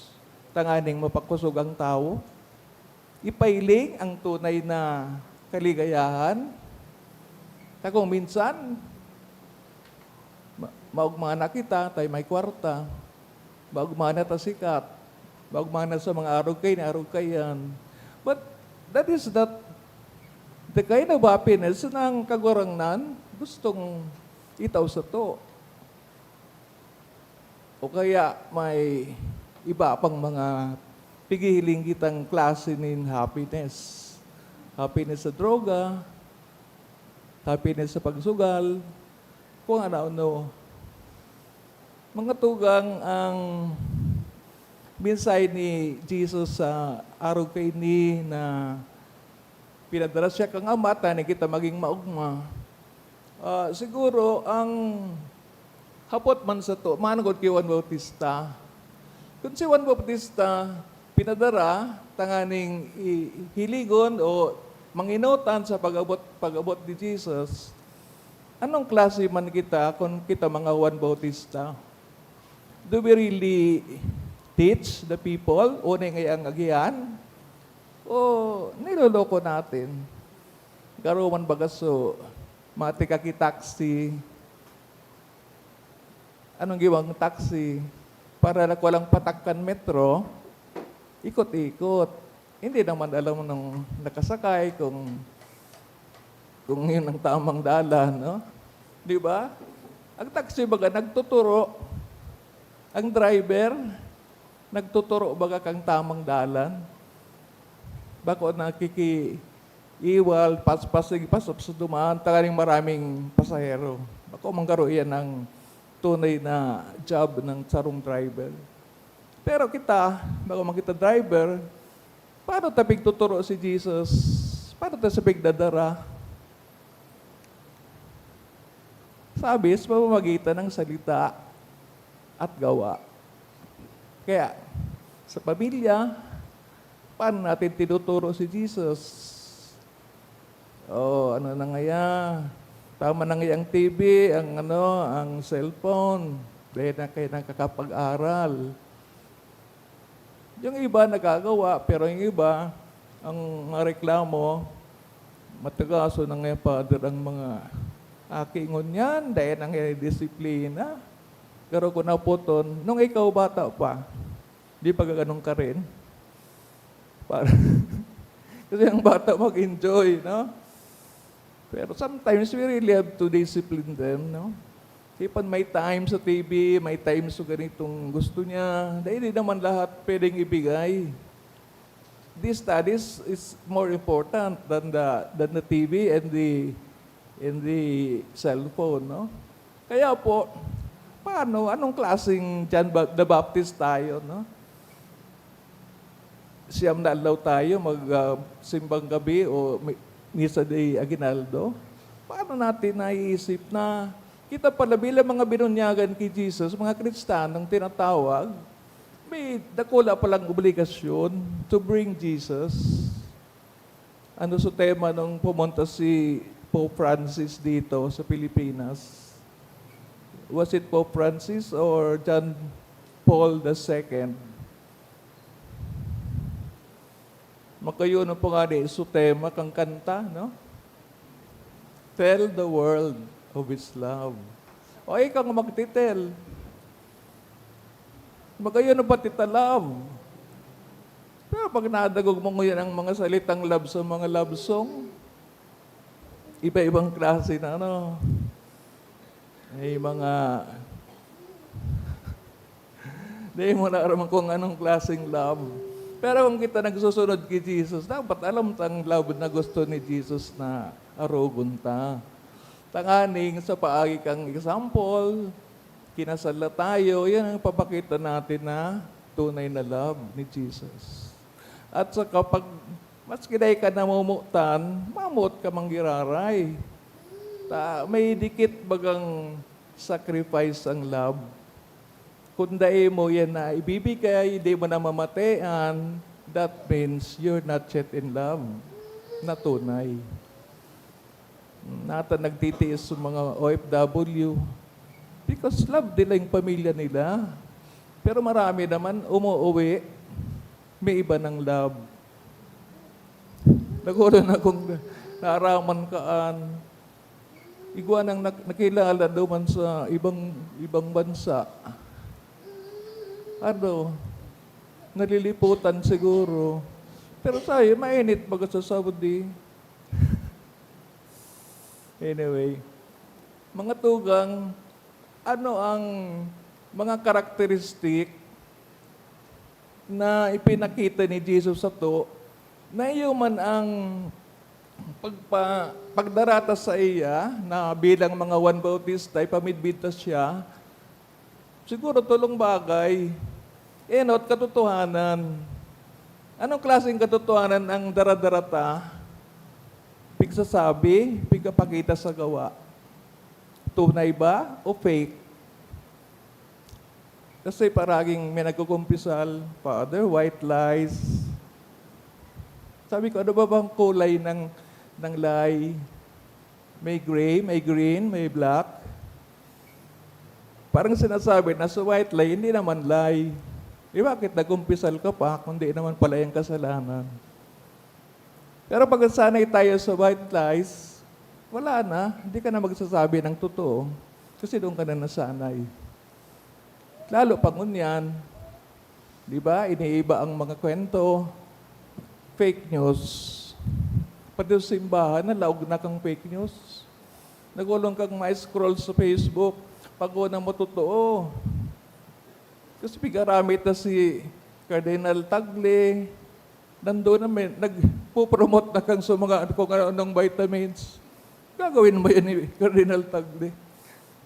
tanganing mapakosog ang tawo? Ipailing ang tunay na kaligayahan? Ta kung minsan, ma-, maugma na kita, tayo may kwarta. Maugma na ta sikat. Maugma na sa mga arog kaini, arog kaiyan. But that is not the kind of happiness na ang Kagurangnan gustong itao sato. O kaya may iba pang mga pighihiling kitang klase nin happiness. Happiness sa droga, happiness sa pagsugal, kung ano-ano. Mga tugang, ang mensahe ni Jesus sa arog kaini na pinadara siya kan Ama, tanganing kita magin maogma. Ah, siguro, ang hapot man sato, manggod ki Juan Bautista. Kun si Juan Bautista pinadara tanganing i-, hiligon o mangenotan sa pag-abot, pag-abot ni Jesus, anong klase man kita kun kita mga Juan Bautista? Do we really teach the people? Una nga ang agihan? O niloloko natin? Garo man baga so, matika ki taxi. Anong giwang taxi? Para lang walang patak kan metro, ikot-ikot. Hindi naman alam nung nakasakay kung, kung yun ang tamang dalan, no? Di ba? Ang taxi baga nagtuturo. Ang driver, nagtuturo baga kang tamang dalan. Bako nakikiiwal, paspas, sige, paspas sa dumaan, tanganing maraming pasahero. Bako man garo iyan ang tunay na job ng sarong driver. Pero kita, bako man kita driver, paano ta pigtuturo si Jesus? Paano ta siya pigdadara? Sabi, sa pamamagitan ng salita at gawa. Kaya, sa pamilya, paano natin tinuturo si Jesus? Oh, ano na ngaya? Tama na ngaya ang T V, ang ano, ang cellphone. Dahil na kayo nakakapag-aral. Yung iba nagagawa, pero yung iba, ang mga reklamo, "Matagaso na nga, Father, ang mga aki ngunyan, dai na nga disiplina." Pero kung naputon, nung ikaw bata pa, di pa gaganong ka rin? Para, kasi ang bata mag-enjoy, no? Pero sometimes we really have to discipline them, no? Tipon may time sa T V, may time sa ganitong gusto niya. Dahil di naman lahat pwedeng ibigay. These studies is more important than the, than the T V and the, and the cellphone, no? Kaya po, paano, anong klaseng John Ba-, the Baptist tayo, no? Siyam na aldaw tayo mag, ah, simbang gabi o mi-, misa de aguinaldo. Paano natin naiisip na Kita pala, bilang mga binunyagan ki Jesus, mga Kristiyanong tinatawag, may dakula palang obligasyon to bring Jesus. Ano sa tema nung pumunta si Pope Francis dito sa Pilipinas? Was it Pope Francis or John Paul the Second? Magkayo na po nga ni su tema kang kanta, no? Tell the world of His love. O, ikaw ang magtitel. Magayon na pati ta love. Pero pag nadagog mo ngayon ang mga salitang love sa mga love song, iba-ibang klase na, ano, may mga, di mo na aram kung anong klaseng love. Pero kung kita nagsusunod ki Jesus, dapat alam tang love na gusto ni Jesus na arogon ta. Tanganing sa paagi kang example, kinasal na tayo, yan ang papakita natin na tunay na love ni Jesus. At sa kapag, maski dai ka namomotan, mamoot ka manggiraray. Ta, may dikit bagang sacrifice ang love. Kung dai mo yan na ibibigay, di mo na mamatean, that means you're not yet in love na tunay. Nata nagtitiis sa mga O F W because love nila yung pamilya nila. Pero marami naman umuuwi, may iba ng love. Nagulon akong naaraman kaan. Igwa nang nak-, nakilala duman sa ibang, ibang bansa. Ano, naliliputan siguro. Pero sayo, mainit baga sa Saudi. Anyway, mga tugang, ano ang mga karakteristik na ipinakita ni Jesus sato na iyo man ang pagpa-, pagdarata saiya na bilang mga Juan Bautista, ipamidbid ta siya, siguro tolong bagay. Enot, katotohanan. Anong klaseng katotohanan ang dara-dara ta? Pigsasabi, pigkapakita sa gawa. Tunay ba o fake? Kasi paraging may nagkukumpisal, "Father, white lies." Sabi ko, "Ano ba bang kulay ng, ng lie? May gray, may green, may black?" Parang sinasabi na sa white lie, hindi naman lie. Eh, bakit nagkumpisal ka pa kung di naman pala yung kasalanan? Pero pag nasanay tayo sa white lies, wala na, hindi ka na magsasabi ng totoo kasi doon ka na nasanay. Lalo pa ngunyan, di ba, iniiba ang mga kwento, fake news. Pati sa simbahan, nalaog na kang fake news. Nagulong kang ma-scroll sa Facebook, pag una mo totoo. Kasi pigaramit na si Cardinal Tagle, nandun na may, nagpo-promote na kang sa mga kung ano-anong vitamins. Gagawin mo yan ni Cardinal Tagle.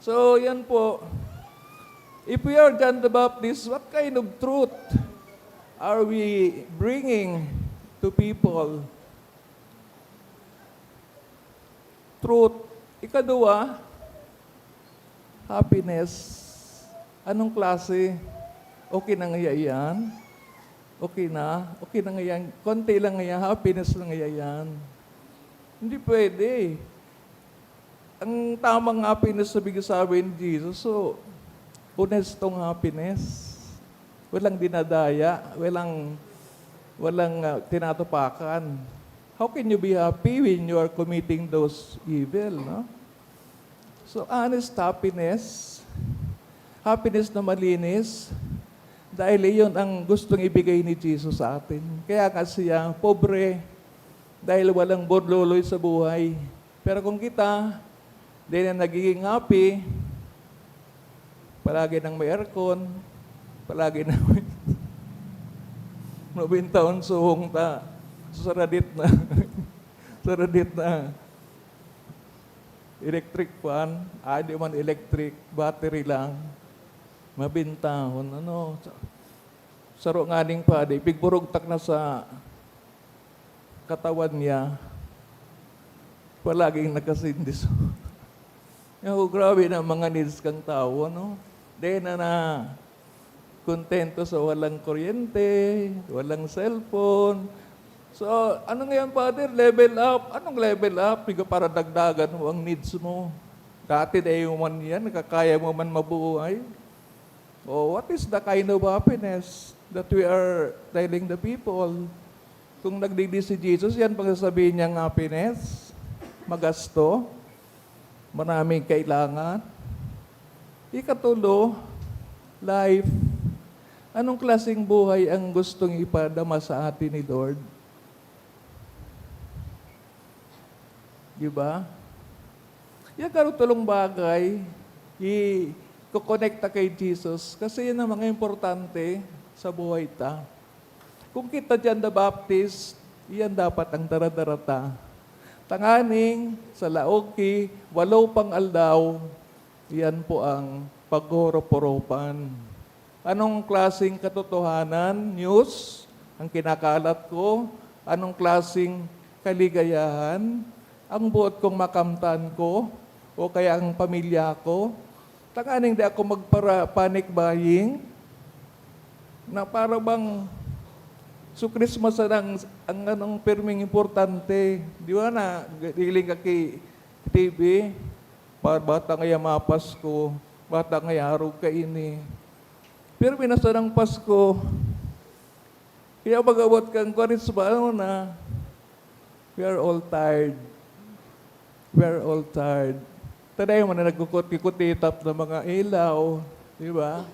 So, yan po. If we are John the Baptist, what kind of truth are we bringing to people? Truth. Ikaduwa, happiness. Anong klase? Okay na ngaya yan? Okay na? Okay na ngaya yan? Konti lang ngaya, happiness lang ngaya yan? Hindi pwede. Ang tamang happiness na bigay sa amin ni Jesus, so, honestong happiness. Walang dinadaya, walang, walang, ah, tinatapakan. How can you be happy when you are committing those evil, no? So, honest happiness, happiness na malinis, dahil iyon ang gustong ibigay ni Jesus sa atin. Kaya nga siya, pobre, dahil walang borloloy sa buhay. Pero kung kita, di na nagiging happy, palagi nang may aircon, palagi nang may mabintaon suhong ta, sa saradit na, saradit na electric fan, ah, di man electric, battery lang, mabintahon, ano, sa-, saro nganing padi, pigburugtak na sa katawan niya, palaging nakasindis. Naku, grabe na ang mga needs kang tawo, no? Di na na kontento sa walang kuryente, walang cellphone. So, ano ngayon, Father? Level up? Anong level up? Higa para dagdagan mo ang needs mo. Dati na yung man yan, nakakaya mo man mabuhay. Oh, what is the kind of happiness that we are telling the people? Kung nagdigdi si Jesus, yan pagsasabihin niyang happiness, magasto, maraming kailangan. Ikatulo, life. Anong klaseng buhay ang gustong ipadama sa atin ni Lord? Di ba? Yan karutulong bagay, i-connecta kay Jesus kasi yan ang mga importante sa buhay ta. Kung kita John the Baptist, iyan dapat ang daradara ta. Tanganing sa laog ki walo pang aldaw, iyan po ang paghoroporopan. Anong klaseng katotohanan, news, ang kinakalat ko? Anong klaseng kaligayahan ang buot kong makamtan ko o kaya ang pamilya ko? Tanganing di ako magpara-, panic buying na para bang su Christmas na ang, ang anong pirming importante. Di ba na, hiling ka ki T V, pa-, bata ngaya mapasko, bata ngaya arog kaini. Pero minasa ng Pasko, kaya pag-abot kang Kwaresma, ano na, we are all tired. We are all tired. Taday mo na nagkukut-, kikutitap ng mga ilaw, di ba?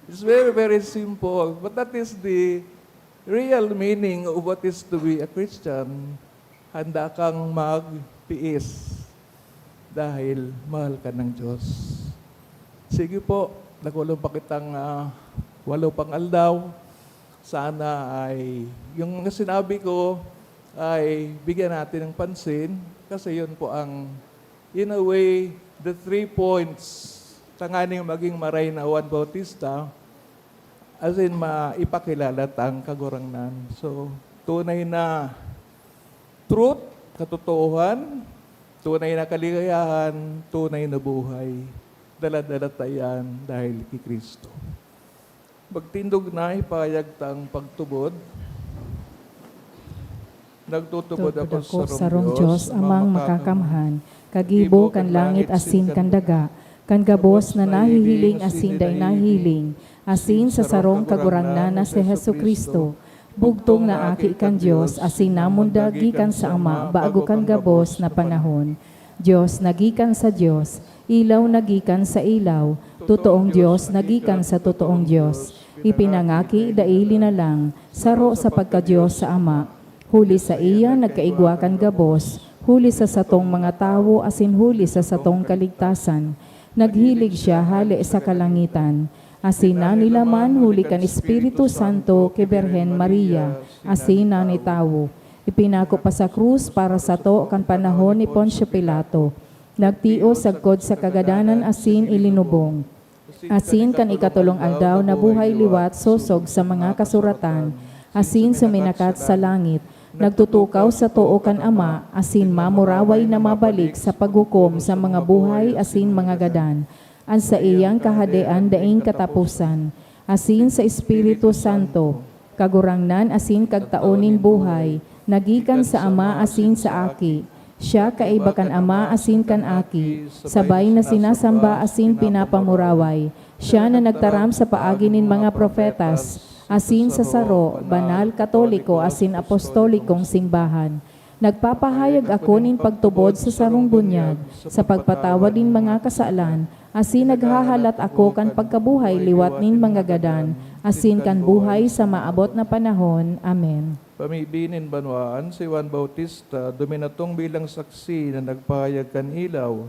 It's very, very simple. But that is the real meaning of what is to be a Christian. Handa kang magtiis dahil mahal ka ng Diyos. Sige po, nakulong pa kitang, ah, walo pang aldaw. Sana ay yung mga sinabi ko ay bigyan natin ng pansin kasi yun po ang, in a way, the three points tanganing maging maray na Juan Bautista, as in, maipakilala ta ang Kagurangnan. So, tunay na truth, katotohan, tunay na kaligayahan, tunay na buhay. Dala-dala ta yan dahil kay Kristo. Magtindog na, ipahayag ta ang pagtubod. Nagtutubod Tutubod ako ako sa sa sarong Diyos, Amang Makakamhan, kagibo kan langit asin kan daga, kan gabos na nahihiling asin dai nahihiling, asin sa sarong Kagurangnan na si Jesu-Cristo, bugtong na Aki kan Diyos asin namundag gikan sa Ama bago kan gabos na panahon. Diyos na gikan sa Diyos, ilaw na gikan sa ilaw, totoong Diyos na gikan sa totoong Diyos, ipinangaki dai linalang, saro sa pagka-Diyos sa Ama. Huli saiya nagkaigwa kan gabos, huli sa satong mga tawo asin huli sa satong kaligtasan. Naghilig siya hale sa kalangitan, asin nanilaman huli kan Espiritu Santo ki Birhen Maria, asin nanitawo. Ipinako pa sa krus para sato kan panahon ni Poncio Pilato. Nagtios sagkod sa kagadanan asin ilinubong. Asin kan ikatolong aldaw nabuhay liwat sosog sa mga kasuratan, asin suminakat sa langit. Nagtutukaw sa too kan Ama, asin mamuraway na mabalik sa paghukom sa mga buhay asin mga gadan. An saiyang kahadean daing kataposan, asin sa Espiritu Santo, Kagurangnan asin Kagtao nin buhay, na gikan sa Ama asin sa Aki. Siya kaiba kan Ama asin kan Aki, sabay na sinasamba asin pinapamuraway. Siya na nagtaram sa paagi nin mga propetas, asin sa saro, banal, katoliko asin apostolikong simbahan. Nagpapahayag ako nin pagtubod sa sarong bunyag, sa pagpatawad nin mga kasalan, asin naghahalat ako kan pagkabuhay liwat nin mga gadan, asin kan buhay sa maabot na panahon. Amen. Pamibi nin banwaan, si Juan Bautista duminatong bilang saksi na nagpahayag kan ilaw.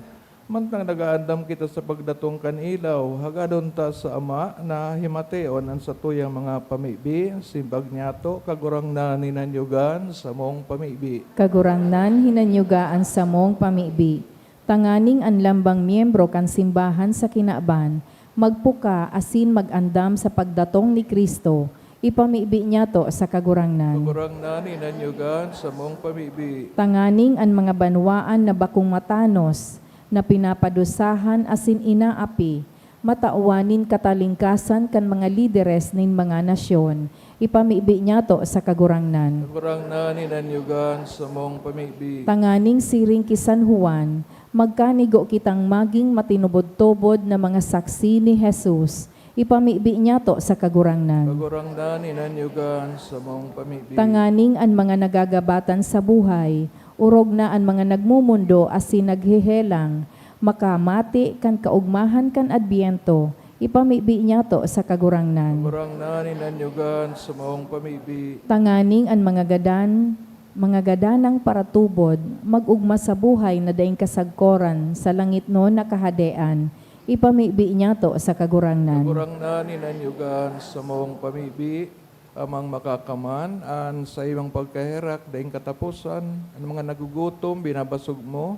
Mantang nag-aandam kita sa pagdatong kan ilaw, hagadon ta sa Ama na himateon an satuyang mga pamibi. Simbag niyato, Kagurangnan, hinanyugan samong pamibi. Kagurangnan, hinanyuga an samong pamibi, tanganing an lambang miyembro kan simbahan sa kinaban magpuka asin mag-andam sa pagdatong ni Cristo. Ipamibi niyato sa Kagurangnan. Kagurangnan, hinanyugan samong pamibi. Tanganing an mga banwaan na bakong matanos, na pinapadusahan asin inaapi, matawan nin katalingkasan kan mga lideres nin mga nasyon, ipamibi niyato sa Kagurangnan. Kagurangnan, inanyugan sa mong pamibi. Tanganing siring ki San Juan, magkanigo kitang magin matinubod-tubod na mga saksi ni Jesus, ipamibi niyato sa Kagurangnan. Kagurangnan, inanyugan sa mong pamibi. Tanganing an mga nagagabatan sa buhay, orog na an mga nagmomondo asin naghehelang, makamati kan kaogmahan kan Adbyento, ipamibi niyato sa Kagurangnan. Kagurangnan, inanyugan sa mong pamibi. Tanganing an mga gadan, mga gadanang paratubod, mag-ogma sa buhay na daing kasagkoran sa langitnon na kahadean, ipamibi niyato sa Kagurangnan. Kagurangnan, inanyugan sa mong pamibi. Amang Makakaman, an saimong pagkaherak daing kataposan, an mga nagugutom, binabasog mo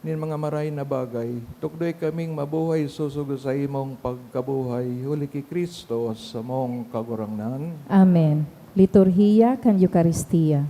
nin mga maray na bagay. Tukdoy kaming mabuhay sosog sa imong pagkabuhay, huli ki Cristo, samong Kagurangnan. Amen. Liturhiya kan Eukaristia.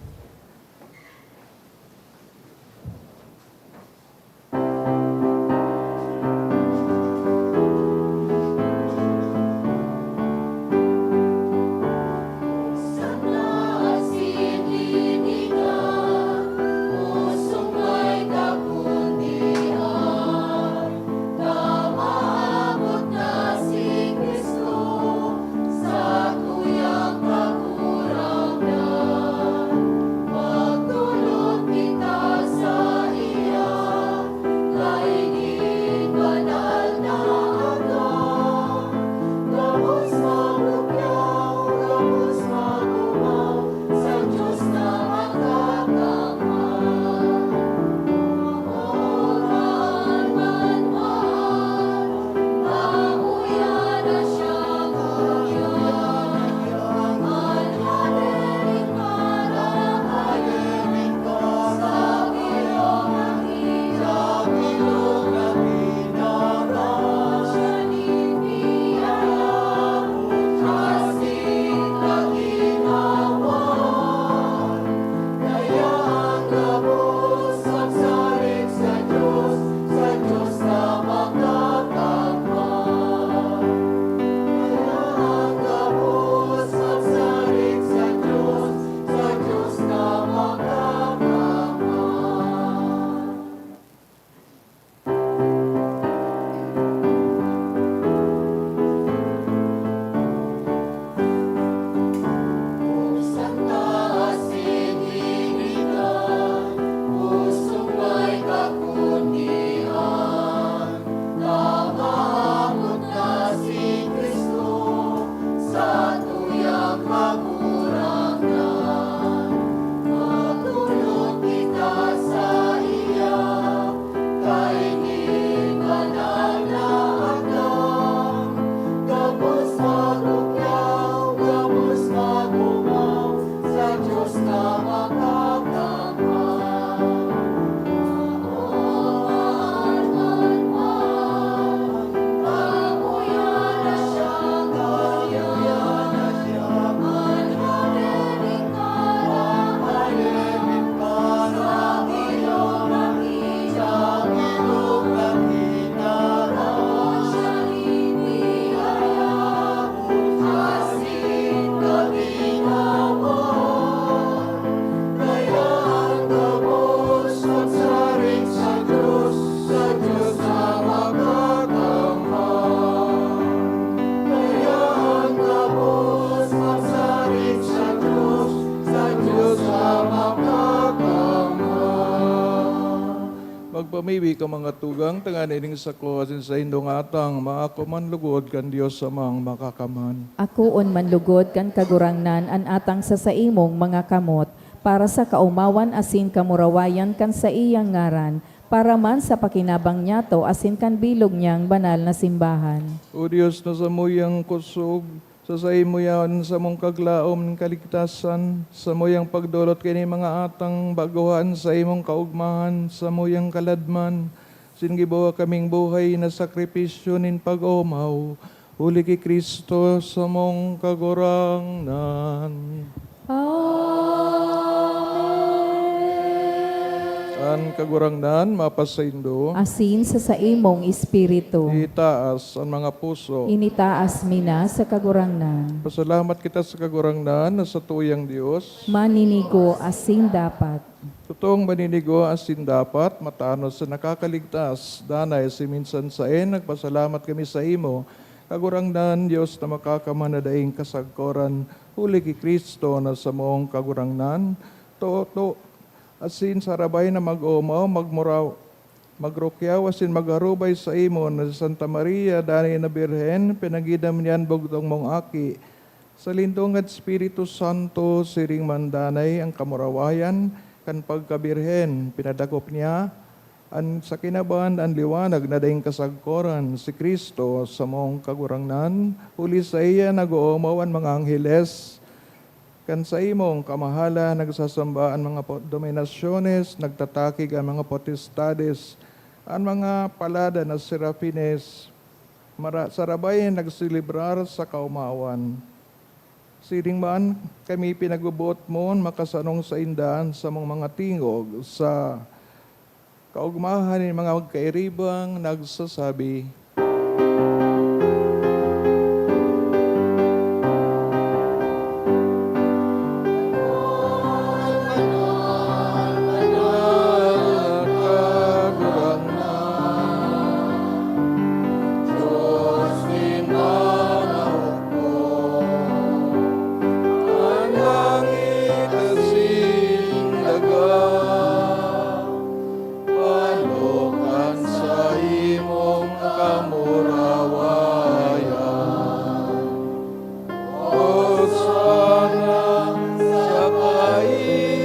Magpamibi ka, mga tugang, tanganing sako asin saindong atang maako man lugod kan Dios Amang Makakaman. Akoon man lugod kan Kagurangnan an atang sa saimong mga kamot, para sa kaomawan asin kamurawayan kan saiyang ngaran, para man sa pakinabang niyato asin kan bilog niyang banal na simbahan. O Dios na samuyang kusog, sa saimo yaon samong kaglaom nin kaligtasan, samuyang pagdolot kaini mga atang baguhan sa imong kaogmahan, samuyang kaladman, asin giboha kaming buhay na sakripisyo nin pag-omaw, huli ki Cristo samong Kagurangnan. Amen. An Kagurangnan mapasaindo. Asin sa saimong espiritu. Itaas an mga puso. Initaas mi na sa Kagurangnan. Pasalamat kita sa Kagurangnan na satuyang Dios. Maninigo asin dapat. Totoong maninigo asin dapat, matanos sa nakakaligtas. Danay si minsan saen, nagpasalamat kami sa imo, Kagurangnan, Dios na makakamana daing kasagkoran, huli ki Cristo na samong Kagurangnan. Toto, asin sarabay na mag-omaw, magmuraw, magrukyaw asin magharubay saimo na si Santa Maria, danay na Birhen, pinagidam niyan bugtong mong Aki. Sa lindong kan Espiritu Santo, siring man danay an kamurawayan kan pagkabirhen, pinadakop niya an sa kinaban an liwanag na daing kasagkoran, si Cristo, samong Kagurangnan. Huli saiya nag-oomaw an mga angheles. Kan saimong kamahalan, nagsasamba an mga po-, dominasyones, nagtatakig an mga potestades, an mga palada na serafines, mara-, sarabay nagselebrar sa kaomawan. Siring man, kami pinagboboot mon makasanong sainda an samong mga tingog sa kaogmahan nin mga magkairibang nagsasabi, Ano kan saimong kamurawayan. Hosana sa kaitaasan.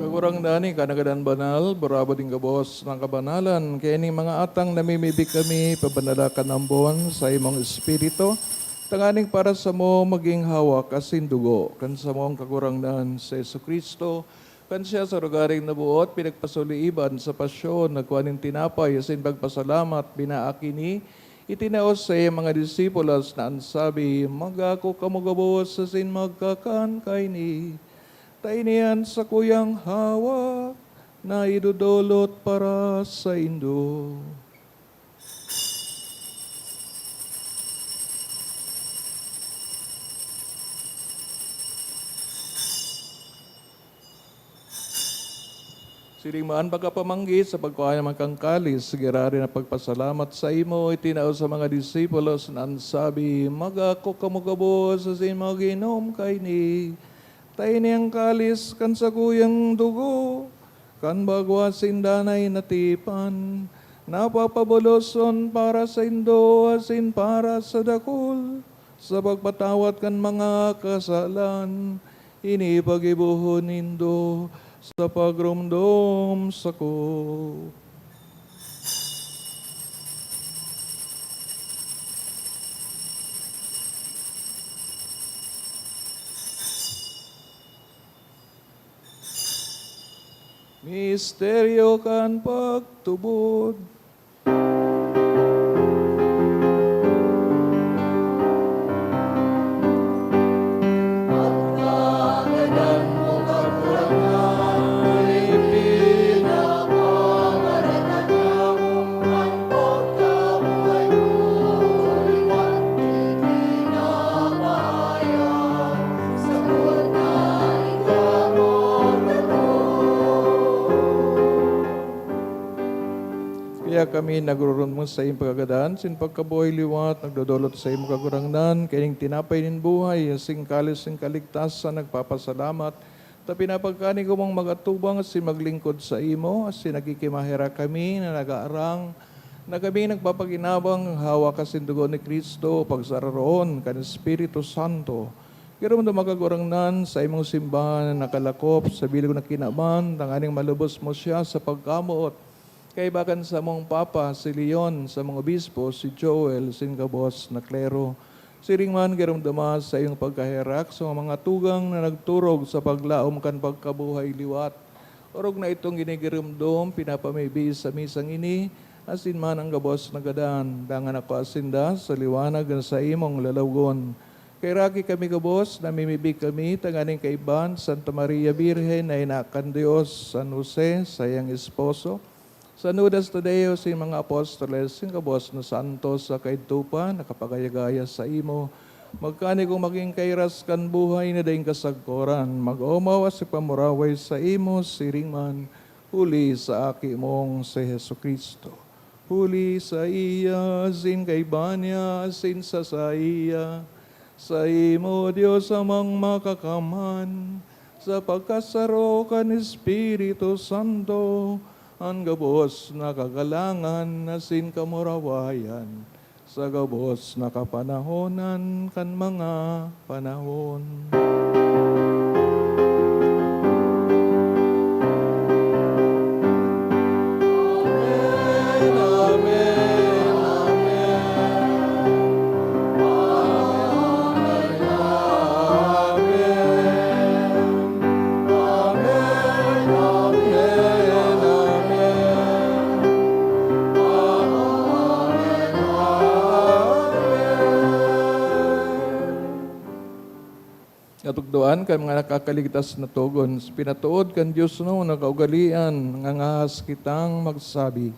Kagurangnan, ika na gadan banal, burabod nin gabos na kabanalan. Kaya ning mga atang namimibi kami, pabanala kan ambon sa imong Espiritu, tanganing para samo magin hawak asin dugo kan samong Kagurangnan, si Jesu-Cristo, kan siya sa rogaring naboot, pinagpasuliiban sa pasyon, nagkua nin tinapay, asin pagpasalamat, binaak ini, itinao sa iyang mga disipulos na an sabi, "Magako kamo gabos asin magkakan kaini. Ta ini an sakuyang hawak na idodolot para saindo." Siring man pagkapamanggi sa pagkua niya kan kalis, giraray na pagpasalamat saimo, itinao sa mga disipulos na an sabi, "Magako kamo gabos asin mag-inom kaini. Ta ini an kalis kan sakuyang dugo, kan bagwa asin danay na tipan, na papaboloson para saindo asin para sa dakul, sa pagpatawad kan mga kasalan. Ini paggibohon nindo sa pagromdom sako." Misteryo kan pagtubod. Kaya kami nagrurunmon sa iyong pagkagadan, sin pagkabuhay liwat, nagdodolot sa imo Kagurangnan, kaining tinapay nin buhay, asin kalis nin kaligtasan, nagpapasalamat, ta pinapagkaani kamong mag-atubang asin maglingkod sa imo, asin nagkikimaherak kami na nag-aarang na kami nagpapaginabang hawak asin dugo ni Cristo, pagsararoon kan Espiritu Santo. Giromdom, Kagurangnan, sa imong simbahan na nakalakop sa bilog na kinaban, tanganing malubos mo siya sa pagkamoot Kaiba kan samong Papa, si Leon, samong obispo, si Joel, asin gabos na klero. Siring man, giromdoma sa iyong pagkaherak sa mga tugang na nagturog sa paglaom kan pagkabuhay liwat. Orog na itong ginigiromdom, pinapamibi sa misang ini, asin man an gabos na gadan, dangan ako asinda sa liwanag na saimong lalawogon. Kaheraki kami gabos, namimibi kami tanganing kaiba an Santa Maria Birhen na ina kan Dios, San Jose, saiyang esposo, San Judas Tadeo, sin mga apostoles, sin gabos na santos sa kaidto pa, nakapagaya-gaya saimo. Magkanigong magin kairas kan buhay na daing kasagkoran, mag-omaw asin pamuraway saimo, siring man, huli sa Aki mong si Jesu-Cristo. Huli saiya, asin kaiba niya, asin sa saiya, saimo, Dios Amang Makakamhan, sa pagkasaro kan Espiritu Santo, an gabos na kagalangan asin kamurawayan, sa gabos na kapanahonan kan mga panahon. Amen, amen, amen. Amen, amen, amen. Amen, amen, amen. Amen, amen. Katukdoan kan mga nakakaligtas na togon, sa pinatood kan Dios na kaugalean, ngangahas kitang magsabi.